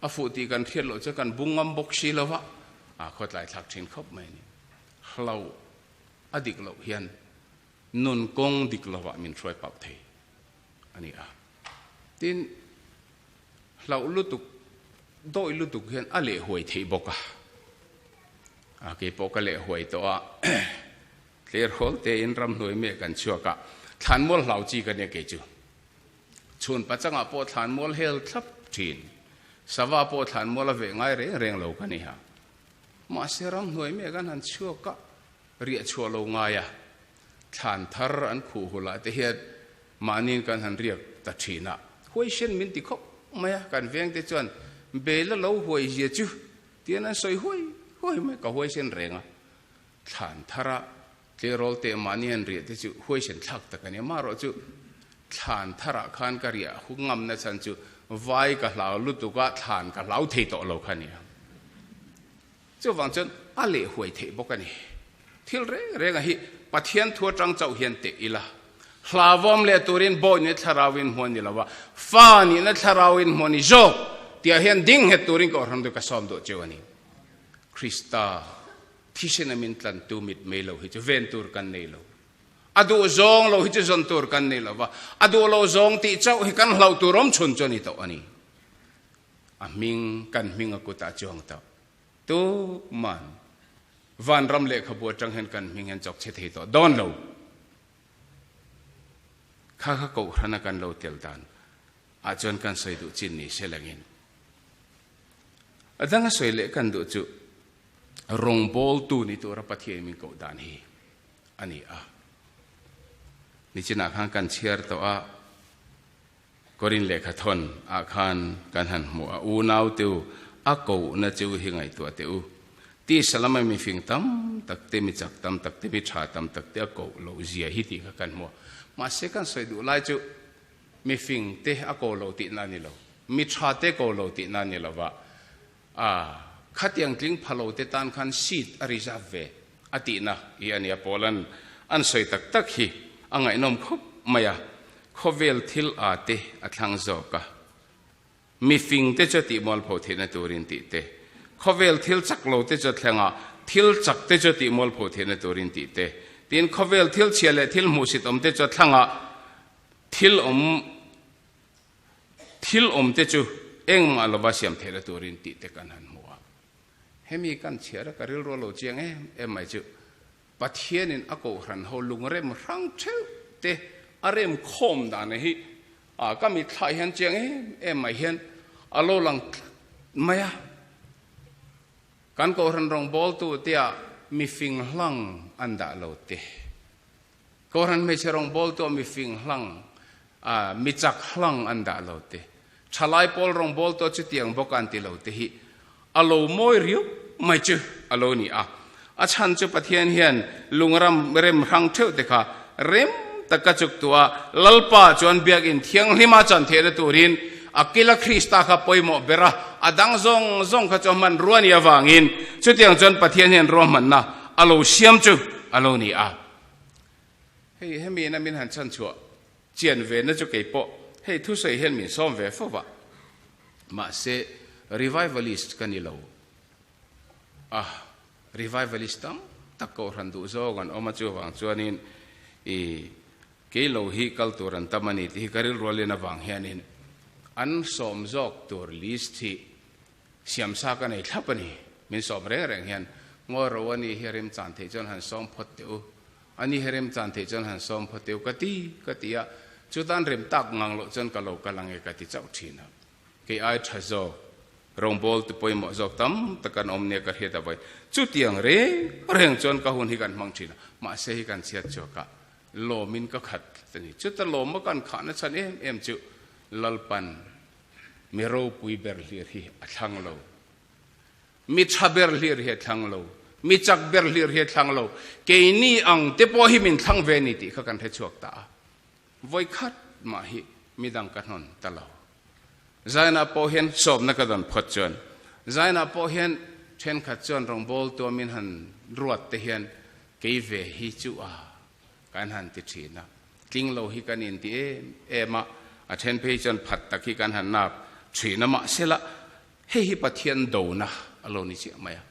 a fuh tih kan hriat loh chuan kan bung ngam bawk si lo va, a khawtlai thlak thin khawp mai a ni. Hlo a dik loh hian nun kawng dik lovah min hruai pauh thei a ni a. Tin, hlauh lutuk, dawih lutuk hian a leh huai theih bawk a. A keipawh ka leh huai tawh a. Tleirawl tein ramhnuai meh kan chhuak a, thlanmual hlau chi ka nia kei chu. Chhun pachangah pawh thlanmual hel thlap thin. Sava pawh thlanmual a veh ngai reng reng lo ka ni ha. Mahse ramhnuai meh kan han chhuak a, riah chhuah lo ngai a, thlan thar an khuh hulah te hian mahniin kan han riak ta thin a. Huaisen min ti khawp mai a, kan veng te chuan bel a lo huai zia chu tian an sawi huai huai mai, ka huaisen reng a. Thlan thara tleirawl teh mahni an riah te chu huaisen thlak tak a ni. Amaherawh chu thlan tharah khan ka riah hu ngamna chhan chu vai ka hlau lutuk a, thlan ka hlau thei tawh lo kha a ni a. Chuvang chuan a leh huai theih bawk a ni. Thil reng renga hi Pathian thu atang chauh hian teh ila. Hlauhawm leh turin bawi nihna thlarauin hmuh a ni lo a, fa nihna thlarauin hmuh a ni zawk tihah hian ding nghet turin ka awrham chu ka sawm duh cheu a ni. Krista. Thisen a min tlantu mit mei lo hi chu ven tur kan nei lo. A duh zawng lo hi chu zawn tur kan nei lo va, a duh lo zawng tih chauh hi kan hlauh tur awm chhun chu a ni tawh a ni. A hming, kan hming a kutah chuang tawh. Tuman vanram lehkhabu atang hian kan hming hian chawk che thei tawh dawn lo. Kha kha kohhrana kan lo tel dan ah chuan kan sawi duh chin ni se langin. A dang a sawi leh kan duh chu rawngbawltu ni tura Pathian min koh dan hi a ni a. Nichinah khan kan chhiar tawh a, Korin lehkha thawn ah khan kan han hmuh a, Unau teu a kohna cheu hi ngaihtuah teh u. Tisa lama mifing tam tak te, mi chak tam tak te, mi tha tam tak te a koh loh zia hi tih kha kan hmu a. Mahse kan sawi duh lai chu mifing te a ko lo tihna a ni lo, mi tha te ko lo tihna a ni lo va, a khatiang tling pha lo te tan khan seat a reserve ve a tihna hi a nia. Paula'n an sawi tak tak hi a ngaihnawm khawp mai a, khawvel thil a te a thlang zawk a. Mifing te chu tihmualpho theihna turin tih te, khawvel thil chak lo te chu thlenga thil chak te chu tihmualpho theihna turin tih te, tin khawvel thil chhia leh thil hmuhsit awm te chu thlanga thil awm thil awm te chu engmah lova siam theihna turin tih te kan han hmu a. Hemi kan chhiar a ka rilru a lo chiang em em mai chu Pathianin a kohhran ho lungrem hrang theuh te a rem khawm dan hi a ka mitthla hian chiang em em mai hian a lo lang tlat mai a. Kan kohhran rawngbawltu tia mifing hlang an dah lo te, kohhran hmeichhe rawngbawltua mifing hlang, mi chak hlang an dah lo te, thalai pawl rawngbawltua chutiang bawk an ti lo te hi A lo mawi riau mai chu a lo ni a. A chhan chu Pathian hian lungram rem hrang theuh te kha rem taka chuk tu a, Lalpa chuan biakinn thianghlima chan theihna turin a kila Krista kha pawimawh ber a, a dang zawng zawng kha chu a hman rua ni avangin chutiang chuan Pathian hian ruahmanna a lo siam chu a lo ni a. Hei hemi ina min han chhan chhuah chian ve na chu kei pawh hei thusawi hian min sawm ve fo va. Mahse, revivalist ka ni lo a, revivalist tam tak kohhran duh zawng an awm a, chuvang chuanin i kei lo hi kal tur an tam a ni tih hi ka rilrualin avang hianin an sawm zawk tur list hi siamsa ka nei thlap a ni. Min sawm reng reng hian ngawi ro a ni hi a remchan theih chuan han sawm phawt teh u. A ni he remchan theih chuan han sawm phawt teu ka ti ka ti a, chutan rem tak ngang loh chuan ka lo kal ang e ka ti chauh thin a. Kei ai tha zawk, rawngbawl tu pawimawh zawk tam tak an awm nia ka hriat avai. Chutiang reng reng chuan ka hun hi kan hmang thin a, mahse hi kan chhiat chhuak a, lawmin ka khat tlat a ni. Chuta lawma kan khahna chhan em em chu Lalpan mi ropui ber hlir hi a thlang lo. Mi tha ber hlir hi a thlang lo, mi chak ber hlir hi a thlang lo, keini ang te pawh hi min thlang ve a ni tih kha kan hre chhuak ta a. Vawi khat mah hi midang ka hnawn ta lo. Zainah pawh hian sawmna ka dawn phawt chuan Zainah pawh hian thenkhat chuan rawngbawl tua min han ruat te hian kei ve hi chu a kan han ti thin a, tling lo hi kan inti em em a, a then phei chuan phat tak hi kan han nap thin a, mahsela Hei hi Pathian dona a lo ni chiah mai a.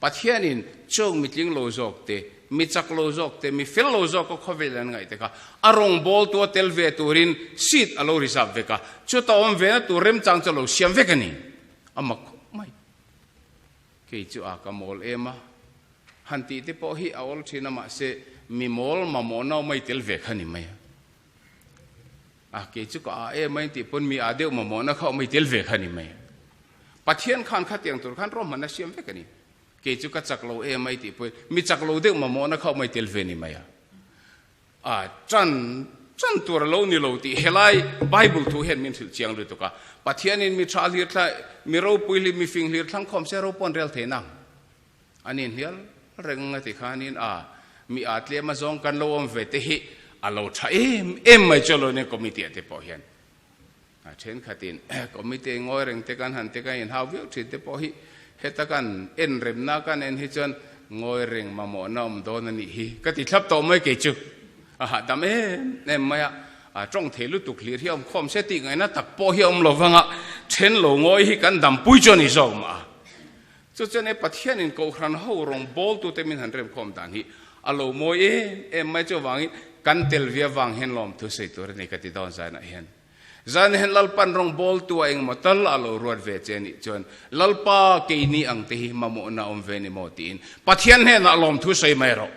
Pathianin chung mi tling lo zawk te, mi chak lo zawk te, mi fel lo zawk a khawvel an ngaih te kha a rawngbawltu a tel ve turin seat a lo reserve vek a, chuta awm vena tur remchang chu a lo siam vek a ni. A mak khawp mai. Kei chu a ka mawl em a, han tih te pawh hi a awl thin a mahse mi mawl mamawh nau mai tel ve kha ni mai a. A kei chu ka a em a intih pawn mi a deuh mamawhna kha awm i tel ve kha ni mai. Pathian khan khatiang tur khan ruahmanna siam vek a ni. Kei chu ka chak lo em a intih pawhin mi chak lo deuh mamawhna kha awm i tel ve ni mai a. A chan chan tur a lo ni lo tih helai Bible thu hian min hrilh chiang lutuk a. Pathianin mi tha hlir thla, mi ropui hlir, mi fing hlir thlang khawm se ropawn rel thei nang. An inhnial reng a ti khanin a mi a tlem a zawng kan lo awm ve te hi a lo tha em em mai chu a lo nia committee ah te pawh hian a thenkhatin committee ngawi reng te kan han te kan inhau viau thin te pawh hi heta kan en remna kan en hi chuan ngawi reng mamawhna awm dawn a nih hi ka ti thlap tawh mai kei chu a hahdam em em mai a a tawng thei lutuk hlir hi a awm khawm se tih ngaihna tak pawh hi a awm lo vang a then lo ngawi hi kan dampui chu a ni zawk mah a. Chu chuan e Pathianin Kohhran ho rawngbawltute min han remkhawm dan hi a lo mawi em em mai chuvangin kan tel via vang hian lawmthu sawi tur a ni ka ti dawn zanah hian. Zanah hian Lalpan rawngbawltu a engemaw tal a lo ruat ve che anih chuan Lalpa keini ang te hi mamawhna awm ve ni maw tiin Pathian hnenah lawmthu sawi mai rawh.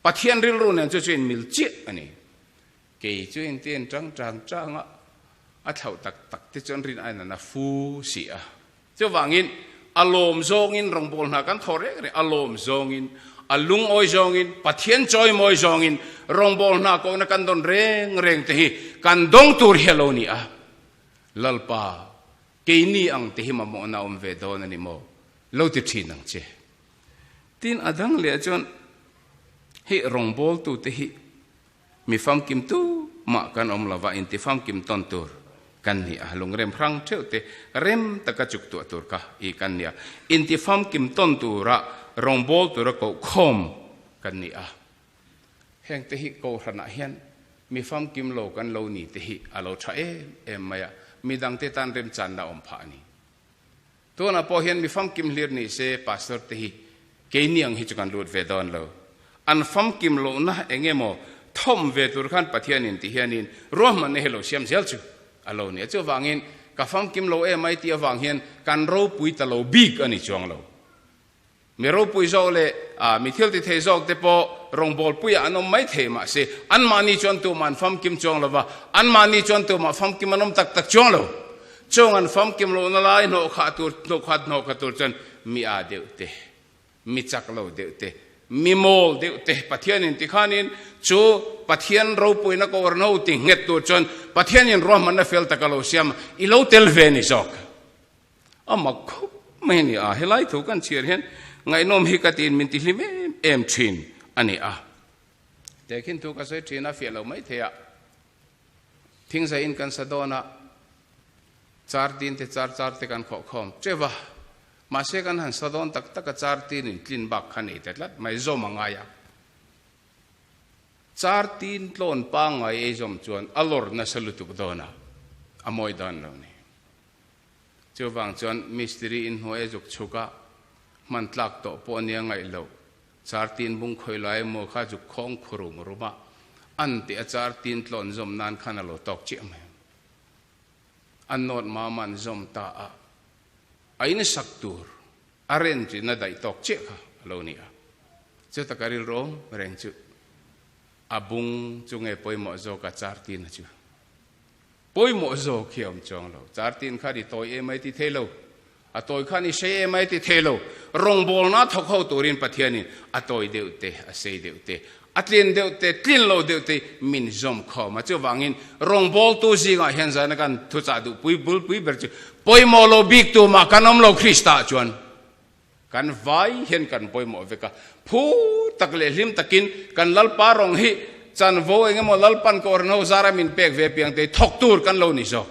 Pathian rilru nen chu chu inmil chiah a ni. Kei chu inti en tang tang tang a, a thlauh tak tak te chuan rin aiin a na fu si a. Chuvangin, a lawm zawngin rawngbâwl hna kan thaw reng reng, a lawm zawngin, a lungawi zawngin, Pathian chawimawi zawngin rawngbâwl hna kohna kan dawn reng reng te hi kan dawng tur hi a lo ni a. Lalpa, keini ang te hi mamawhna awm ve dawn a ni maw? Lo ti ṭhin ang che. Tin, a dang leh chuan hei rawngbawltute hi mi famkim tu mah kan awm lova inti famkim tawn tur kan ni a, lungrem hrang theuh te rem taka chuk tuah tur kha i kan ni a, inti famkim tawn tura rawngbawltu tura kohkhawm kan ni a. Heng te hi kohhranah hian mi famkim lo kan lo ni te hi a lo tha em em mai a, midangte tan remchanna awm phah a ni. Tunah pawh hian mi famkim hlir ni se Pastor te hi keini ang hi chu kan lut ve dawn lo. An famkim lohna eng emaw thawm ve tur khan Pathianin ti hianin ruahmanna hi lo siam zel chu a lo ni a. Chuvangin ka famkim lo em ai tih avang hian kan ropui ta lo bik a ni chuang lo. Mi ropui zawk leh mi thil ti thei zawk te pawh rawngbawlpuiah an awm mai thei mahse anmahni chuan tumah an famkim chuang lo va, anmahni chuan tumah famkim an awm tak tak chuang lo. Chung an famkim lohna lai hnawhkhah tur hnawhkhat hnawhkhat tur chuan mi aa deuh te, mi chak lo deuh te, mi mawl deuh te Pathianin tikhanin chu Pathian ropuina kohhran ho ti nghet tur chuan Pathianin ruahmanna fel taka lo siam i lo tel ve ni zawk. A mak khawp mai a ni a, helai thu kan chhiar hian ngaihnawm hi ka tiin min ti hlim em em thin a ni a. Tehkhin thu ka sawi thin a, fiah lo mai thei a, thingzaiin kan sa dawn a, char tin te char char te kan khawh khawm teuh a, mahse kan han sa dawn tak tak a char tin in tlin bak kha nei ta tlat mai, zawm a ngai a. Char tin tlawn pangngai ei zawm chuan a lawr nasa lutuk dawn a, a mawi dan lo ni. Chuvang chuan mistiri in hnuai a zuk chhuk a, hman tlak tawh pawh ania ngaih loh. Char tin bung khawi lai emaw kha zuk khawng khu rum rum a, an tih a char tin tlawn zawm nan khan a lo tawk chiah mai. A nawt mam an zawm ta a, a insak tur a ren chin a daih tawk chiah kha a lo ni a. Chuta ka rilru awm reng chu a bung chu nge pawimawh zawk a char tin a chu. Pawimawh zawk hi a awm chuang lo. Chartin khan i tawi em ai ti thei lo. A tawi khan i sei em ai ti thei lo. Rawngbawlna thawk ho turin Pathianin a tawi deuh te, a sei deuh te, a tlin deuh te, tlin lo deuh te min zawm khawm a. Chuvangin rawngbawltu zingah hian zana kan thuchah duh pui bulpui ber chu pawimawh lo bik tu mah kan awm lo Krista ah chuan kan vai hian kan pawimawh vek a. Phu tak leh hlim takin kan Lalpa rawng hi chanvo eng emaw Lalpan ka awrhno zara min pek ve piang te thawk tur kan lo ni zawk.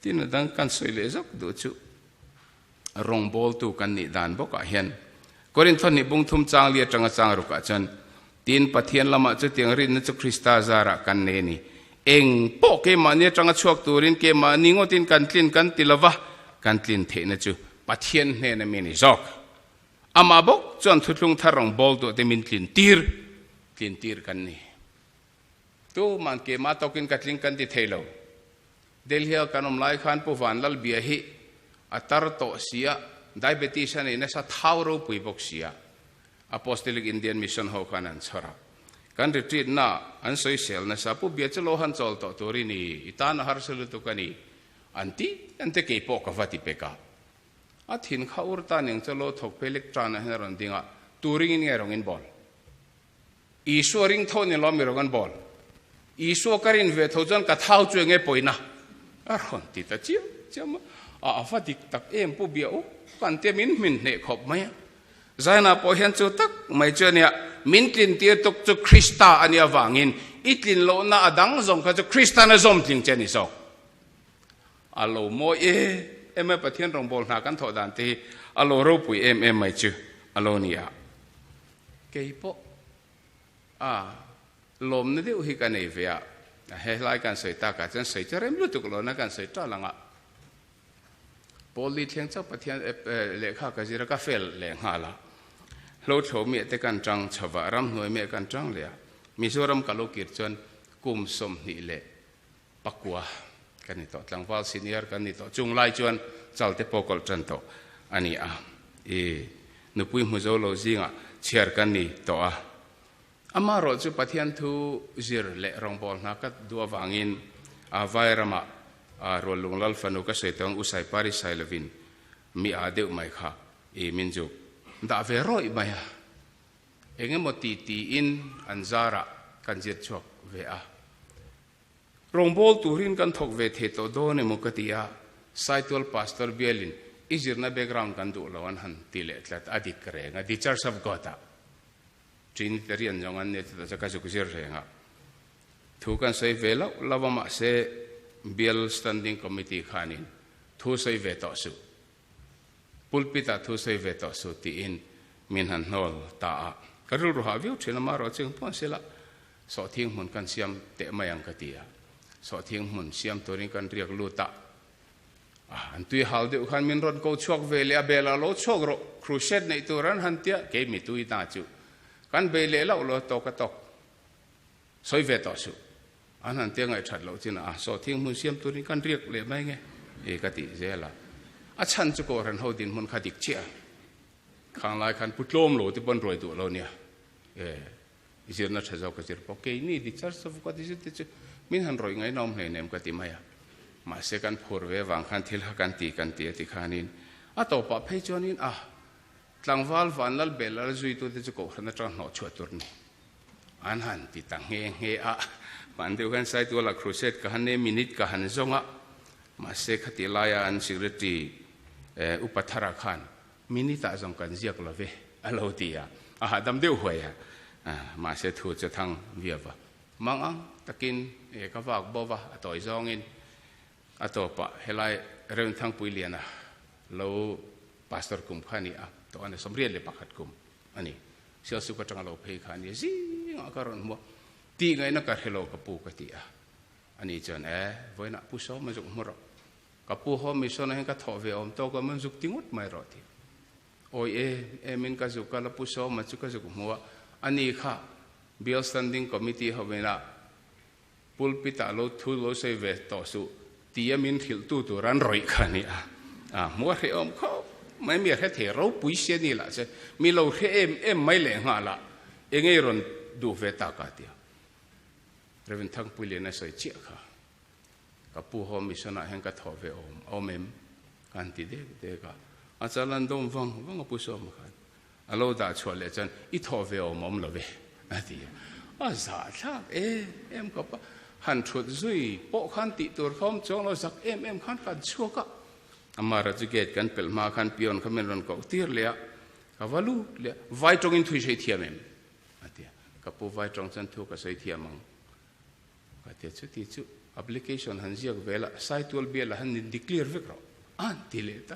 Tin a dang kan sawi leh zawk duh chu rawngbawltu kan nih dan bawkah hian Korinth hnih bung thum chang li atanga chang rukah chuan Tin, Pathian lamah chutiang rinna chu Krista zarah kan nei a ni. Eng pawh keimahni atanga chhuak turin keimahni ngawtin kan tlin kan ti lova, kan tlin theihna chu Pathian hnena mi a ni zawk. Amah bawk chuan thuthlung thar rawn bawl duah te min tlin tir, tlin tir kan ni. Tuman keimah tawkin ka tling kan ti thei lo. Delhi-a kan awm lai khan Pu Vanlalbia hi a tar tawh sia, diabetes a nei nasa thau ropui bawk sia. Apostolic Indian Mission ho khan an chhawr a. Kan retreat na an sawisel nasa, Pu Bia chu lo han chawl tawh tur i ni, i tan a harsa lutuk a ni, an ti an te kei pawh ka va ti pek a. A thin kha ur ta ning chu lo thawk phei lek tan ah hian a rawn ding a, tu ringin nge rawng in bawl? Isua ring tho ni lo mi rawng an bawl? Isua ka rin ve tho chuan ka thau chu enge pawina? A rawn ti ta chiam chiam a, a va dik tak em Pu Bia u, kan tia min hmin hneh khawp mai a. Zaina pawh hian chu tak mai chu a nia, min tlin tir tuk chu Krista a nih avangin i tlin lohna a dang zawng kha chu Kristan a zawm tling che a ni zawk. A lo mawi em em mai, Pathian rawngbâwl hna kan thawh dan te hi a lo ropui em em mai chu a lo ni a. Kei pawh a lawmna deuh hi ka nei ve a, helai kan sawi takah chuan sawi chu rem lutuk lohna kan sawi ṭal ang a. Paul li thleng chauh Pathian lehkha ka zir a, ka fel leh nghal a. Hlothlo miah te kan tang chho va, ramhnuai miah kan tang leh a. Mizoram ka lo kir chuan kum 29 ka ni tawh, tlangval senior kan ni tawh. Chung lai chuan chal te pawh kawlh tan tawh a ni a. I nupui hmu zo lo zingah chhiar kan ni tawh a. Amaherawh chu Pathian thu zir leh rawngbâwl hna ka duh avângin vai ramah Ruallung Lal fanu ka sawi tawng U Saipari Sailovin mi â deuh mai kha i min zuk dah ve rawih mai a. Eng emaw ti tiin an zârah kan zir chhuak ve a. Rawngbâwl tûrin kan thawk ve thei tawh dâwn emaw ka ti a, Saitual Pastor bialin i zirna background kan duh lo an han ti leh tlat a dik reng a, The Church of God ah Trinitarian zawng an nia chutah chuan ka zuk zir reng a, thu kan sawi ve loh lo a mahse Bial Standing Committee khanin thu sawi ve tawh suh, pulpit ah thu sawi ve tawh suh tiin min han hnawl ta a, ka rilru hah viau thin a, marawh ching pawh an sila sawhthing hmun kan siam teh mai ang ka ti a, sawhthing hmun siam turin kan riak lut a. An tui hal deuh khan min rawn ko chhuak ve leh a, bel a lo chhuak rawh, crusade neih tur an han tia, kei mi tui ta chu kan bei leh loh lo tawk a tawk, sawi ve tawh suh, an han tia ngaihthat loh chin a, sawhthing hmun siam turin kan riak leh mai nge e ka tih zel a, a chhan chu Kohhran ho dinhmun kha dik chiah a, khang lai khan pu tlawm lo te pawn ruai duh lo nia e. Zirna tha zawk ka zir pawh keini di char savu ka ti zir te chu min han rawih ngaihna awm hle nem ka ti mai a. Mahse kan phur ve avang khan thil kha kan ti kan ti a ti khanin a tawpah phei chuanin a tlangval vanlal bel lal zuitute chu kohhran atanga hnawh chhuah tur ni an han ti ta nghe nghe a. Hman deuh khan Saituala crusade ka han nei minute ka han zawng a, mahse khati laia an secretary upa thara khan Minute ah zawng kan ziak lo ve a lo ti a, a hahdam deuh huai a, mahse thu chu thang viau va. Mang ang takin e ka vak bo va, a tawi zawngin a tawpah helai Remthangpui Liana lo pastor kum kha a ni a, tawh a ni, 81 kum a ni. Sialsuk atanga lo phei kha a ni, zingah ka rawn hmu a, tih ngaihna ka hre lo ka pu ka ti a, ani chuan e vawiinah pu sawm a zuk hmu rawh. Ka pu ho mission ah hian ka thawh ve awm tawk a, min zuk ti ngawt mai rawh ti. Awi em em in ka zuk a, la pu Sawma chu ka zuk hmu a, ani kha Bial Standing Committee ho ina pulpit ah lo thu lo sawi ve tawh suh ti a min hrilh tu tur an rawih kha a ni a. A hmu a hrehawm khawp mai, mi a hre thei ropui sia ni lah che, mi lo hre em em mai leh nghal a, enge i rawn duh ve tak a ti a. Rev. Thangpuiliana sawi chiah kha. Ka pu ho mission ah hian ka thawh ve awm awm em? Ka han ti dek dek a, a chal an dawm vang vang a pu Sawma khan a lo dah chhuah leh chuan i thawh ve awm awm lo ve a ti a, a zahthlak em em ka pa han thut zui pawh khan tih tur kha awm chuang lo zak em em khan kan chhuak a, amara chu gate kan pelh hma khan peon kha min rawn koh tir leh a, ka va lut leh a, vai tawngin thui sei thiam em? a ti a, ka pu vai tawng chuan thu ka sawi thiam ang. Ka tia chu ti chu application han ziak vel a, Saitual bial ah han in declare vek rawh a han ti leh ta.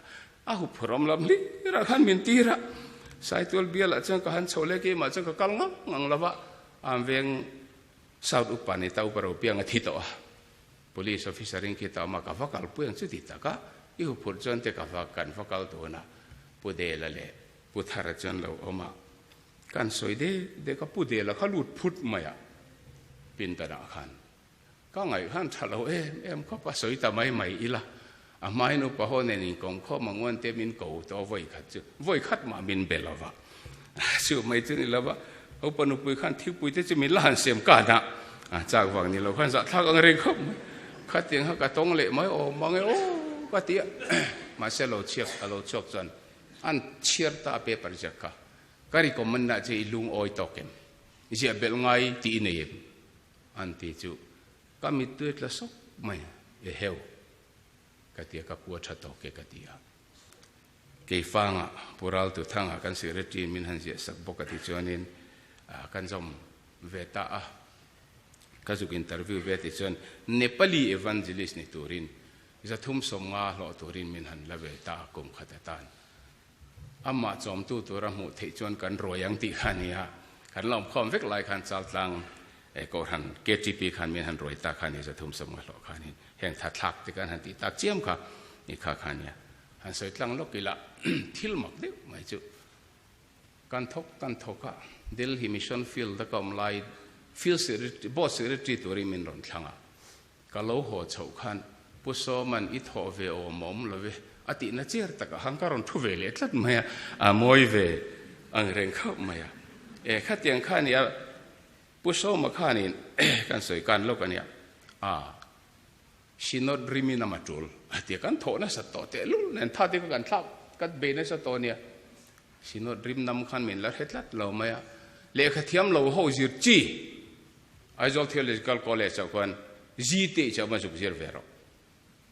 A huphurh awm lam hlir ah khan min tir a, Saitual bial ah chuan ka han chho leh keimah chuan ka kal ngang ngang lo va, an veng South Upa ni ta Upa Ropianga thi tawh a, Police officer in khi ta awm a, ka va kalpui ang chu ti tak a, i huphurh chuan te ka va kan va kal dawn a, Pu Dela leh Pu Thara chuan lo awm a. Kan sawi dek dek a, Pu Dela kha lut phut mai a, pindanah khan ka ngaih khan tha lo em em khawp a, sawi ta mai mai ila, a hmain upa ho nen inkawm khawm ang uan te min ko tawh vawi khat chu, vawi khat mah min be lo va, chu mai chu ni lo va, upa nupui khan thilpui te chu min la han sem kan a, a chak vang ni lo khan zahthlak ang reng khawp mai, khatiang kha ka tawng leh mai awm mang e aw ka ti a, mahse lo chhiak a lo chhuak chuan an chhiar ta a paper ziak kha. Ka recommend na che i lungawi tawk em? Ziah belh ngai tih i nei em? An ti chu ka mittui tla sawk mai a, e heu ka ti a, ka pu a tha tawk e ka ti a. Keifanga Pu Raltu Thanga kan secretary in min han ziah sak bawk a ti chuanin kan zawm ve ta a. Ka zuk interview ve ti chuan Nepali evangelist ni turin 350 hlawh turin min han la ve ta a kum khat atan. Amah chawmtu tura hmuh theih chuan kan ruai ang tih kha a ni a, kan la awmkhawm vek lai khan Chaltlang Kohhran KTP khan min han ruai ta kha a ni, 350 hlawh khanin heng thathlak te kan han tih tak chiam kha ni kha kha a nia. Han sawi tlang lawk ila thil mak deuh mai chu kan thawk kan thawk a, Delhi Mission Field a ka awm lai Field Secretary, Board Secretary turin min rawn thlang a, Ka lo haw chhoh khan Pu Sawman i thawh ve awm awm lo ve a tihna chiar takah khan ka rawn thu ve leh tlat mai a, a mawi ve ang reng khauh mai a. E khatiang kha nia Pu Sawma khanin kan sawi kan lawk a nia, a Synod rimin a ma tul a tia kan thawh nasa tawh tehlul nen tha te kha kan thlak kan bei nasa tawh a nia. Synod rim nam khan min la hre tlat lo mai a, lehkha thiam lo ho zir chi Aizawl Theological College ah khuan zi te chauh ma zuk zir ve rawh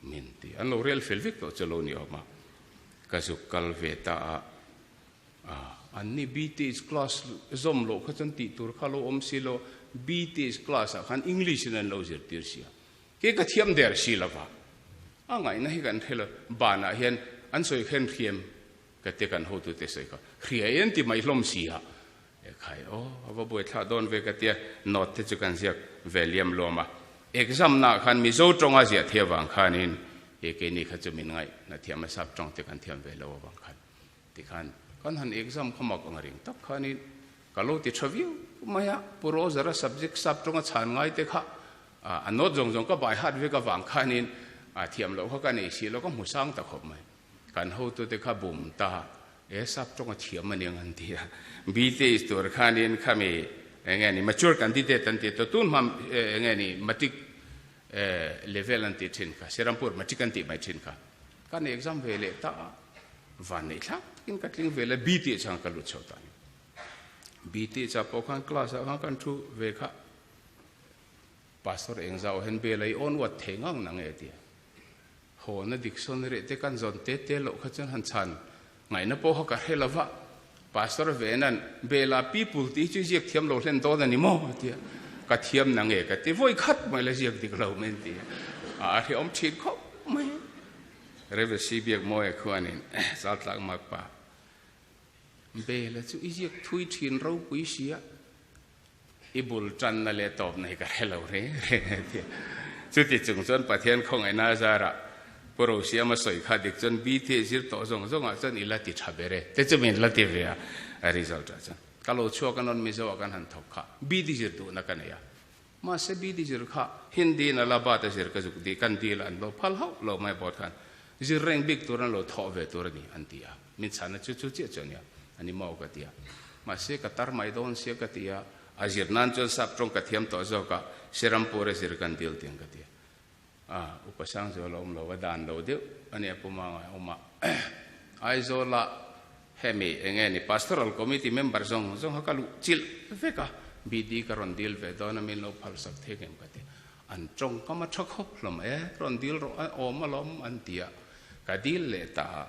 min ti. An lo rel fel vek tawh chu lo ni awm a. Ka zuk kal ve ta a, an ni BTH class zawm loh kha chuan tih tur kha lo awm si lo, BTH class ah khan English in an lo zirtir si a, kei ka thiam der si lo va, a ngaihna hi kan hre lo, banah hian an sawi khen hriam ka ti kan hotute sawi kha, hria en ti mai hlawm si a, Ekhai aw, a va buaithlah dawn ve ka tia, note te chu kan ziak ve liam luam a. Exam naah khan Mizo tawnga ziah thei avang khanin he keini kha chu min ngaih na thiam a, sap tawng te kan thiam ve lo avang khan tikhan kan han exam kha mak ang ring tak khanin ka lo ti tha viau mai a, Pu Roger-a subject sap tawnga chhan ngai te kha a note zawng zawng ka bai hat vek avang khanin a thiam loh kha ka nei si lo, ka hmu sang ta khawp mai. Kan hotute kha bum ta e sap tawng a thiam aniang an ti a. BTH tur khanin khami enge ni mature candidate an ti to tun hma enge ni matric level an ti thin kha Serampur matric an tih mai thin kha. Kan exam ve leh ta a van neih thlak takin ka tling ve le BTH ang ka lut chho ta ni. BTH ah pawh khan class ah khan kan thu ve kha Pastor engzau hian bel a i awn uat thei ngang na nge tia. Hawna dictionary te kan zawn te te loh kha chuan han chhan ngaihna pawh kha ka hre lo va, Pastor Venan Bela people tih hi chu ziak thiam lo hlen dawn a ni maw? a ti a, ka thiam na nge ka ti, vawi khat mai la ziak dik lo mai an ti a, a hrehawm thin khawp mai. Rev. Biakmawia khuanin Chaltlak Makpa Bela chu i ziak thui thin ropui sia, I bul tanna leh tawpna hi ka hre lo reng reng a ti. Chuti chung chuan Pathian khawngaihna zarah Pu Rosiama sawi kha dik chuan BT zir tawh zawng zawngah chuan i la ti tha ber e te chu min la ti ve a, a result ah chuan ka lo chhuak a nawn Mizo ah kan han thawk kha BD zir duhna ka nei a, mahse BD zir kha Hindi in Allahabad a zir ka zuk dih kan dil an lo phal hauh lo mai board khan zir reng bik tur an lo thawh ve tur a ni an ti a. Min chhanna chu chu chiah chu a nia, a ni maw ka ti a. Mahse ka tar mai dawn sia ka ti a, a zir nan chuan sap tawng ka thiam tawh zawk a, Serampur a zir kan dil tiang ka ti a. A, Upa Sangzuala awm lo, a dan lo deuh a nia Pu Manga awm a. Aizawla hemi eng nge ni Pastoral Committee member zawng zawng kha ka luh chilh vek a, BD ka rawn dil ve dawn a min lo phalsak thei ngem ka ti a. An tawngkam a tha khawp hlawm e, rawn dil rawh a awm alawm an ti a, ka dil leh ta a.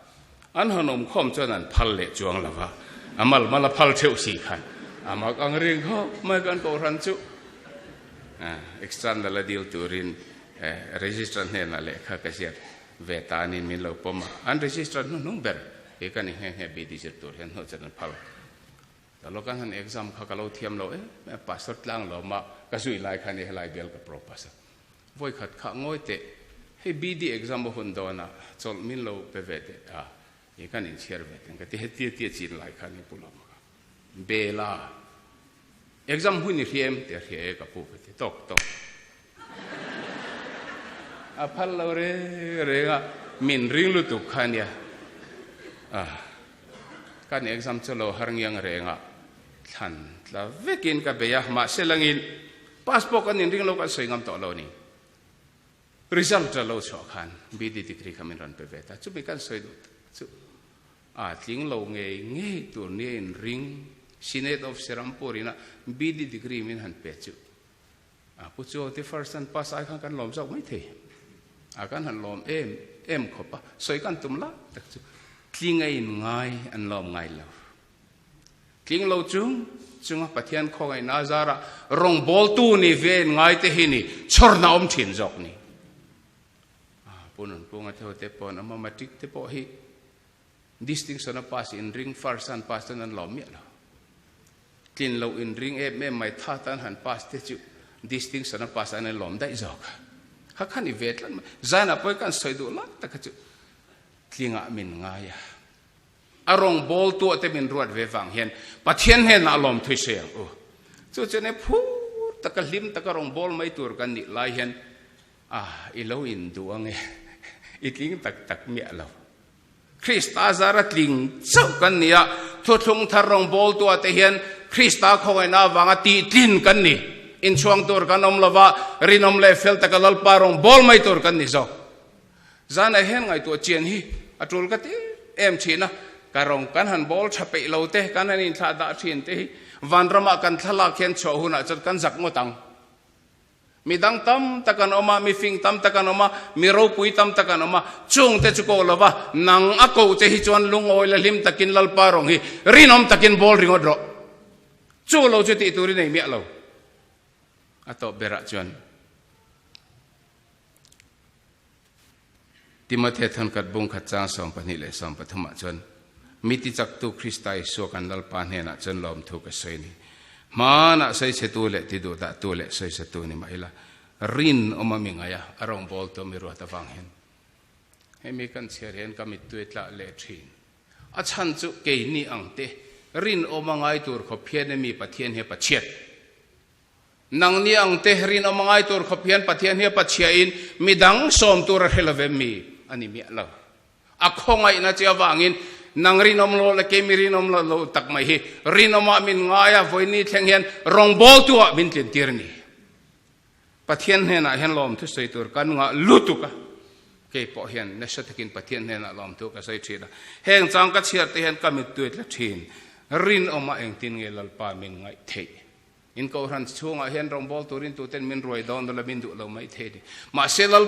An han awm khawm chuan an phal leh chuang lo va, a mal mal a phal theuh si khan a mak ang ring khawp mai kan kohhran chu. External a dil turin register hnenah lehkha ka ziak ve ta anin min lo pawm a, an register hnuhnung ber hi ka ni nghe nghe BD zir tur hian hnawh chuan an phal. Ta lo kan han exam kha ka lo thiam lo em em pastor tlang lo mah ka zui lai khan i helai bial ka pro pas a. Vawi khat kha ngawi teh hei BD exam a hun dawn a chawlh min lo pe ve teh a i kan inchhiar ve teng ka ti hetia tia chin lai khan i pu lo mah ka bel a exam hun i hria em ti a hria e ka pu ka ti tawk tawk a phal lo reng reng a min ring lutuk kha nia a Kan exam chu lo har ngiang reng a, thlan tla vekin ka bei a, mahse langin pass pawh kan inring lo kan sawi ngam tawh lo a ni. Result a lo chhuah khan BD degree kha min rawn pe ve ta, chumi kan sawi duh tak chu a tling lo ngei ngei tur nia inring Senate of Serampore ina BD degree min han pe chu A pu chu te first an pass ai khan kan lawm zawk mai thei. A kan han lawm em em khawp a, sawi kan tum lai tak chu tling a in ngai an lawm ngai lo. Tling lo chung chunga Pathian khawngaihna a zarah rawngbawltu ni ve in ngai te hi ni chhawrna awm thin zawk ni. A pu Nunpunga te ho te pawn ama matric te pawh hi Distinction a pass in ring first an pass chuan an lawm miah lo. Tlin loh in ring em em mai tha tan han pass te chu distinction a pass an in lawm daih zawk a. Kha khan i ve tlat mai. Zainah pawh hi kan sawi duh lai tak kha chu tlingah min ngai a. A rawng bawl tuah te min ruat ve vang hian Pathian hnenah lawm thui sawi ang u. Chu chuan e phur taka hlim taka rawng bawl mai tur kan nih lai hian a i lo in duh ange i tling tak tak miah lo. Krista zara tling chauh kan ni a, thuthlung thar rawngbawltuah te hian Krista khawngaihna avanga tihtlin kan ni. Inchhuang tur kan awm lova, rinawm leh fel taka Lalpa rawngbâwl mai tur kan ni zawk. Zanah hian ngaihtuah chian hi a tul ka ti em thin a, ka rawng kan han bawl tha peih lo te, kan han inthlah dah thin te hi vanramah kan thlalak hian chhuah hunah chuan kan zak ngawt ang. Mi dang tam tak an awm a, mi fing tam tak an awm a, mi ropui tam tak an awm a, chungte chu ko lova nang a koh che hi chuan lungawi la hlim takin Lalpa rawng hi rinawm takin bawl ringawt rawh. Chu lo chu tih tur i nei miah lo. A tawp berah chuan Timothea thawnkat bung khat chang 12 leh 13 ah chuan, Mi tichaktu Krista Isua kan Lalpa hnenah chuan lawmthu ka sawi a ni. Hmanah sawichhetu leh tiduhdahtu leh sawisatu ni mah ila, rinawm a mi ngaih a, a rawngbawltu a mi ruat avang hian hemi kan chhiar hian ka mittui tlah leh thin. A chhan chu keini ang te rinawm a ngai tur khawp hian emi Pathian hi a pachhiat. Nangni ang te rinawm a ngai tur khawp hian Pathian hi a pachhiain midang sawm tur a hre lo ve mi a ni miah lo. A khawngaihna che avangin nang rinawm lo leh keimi rinawm lo lo tak mai hi rinawmah min ngai a, vawiini thleng hian rawngbawltuah min tlintir a ni. Pathian hnenah hian lawmthu sawi tur kan ngah lutuk a, kei pawh hian nasa takin Pathian hnenah lawmthu ka sawi thin a. Heng chang ka chhiar te hian ka mittui tla thin. Rinawmah engtin nge Lalpa min ngaih theih? In kohhran chhungah hian rawngbâwl turin tuten min ruai dawn lo la min duh lo mai thei a ni. Mahse Lal.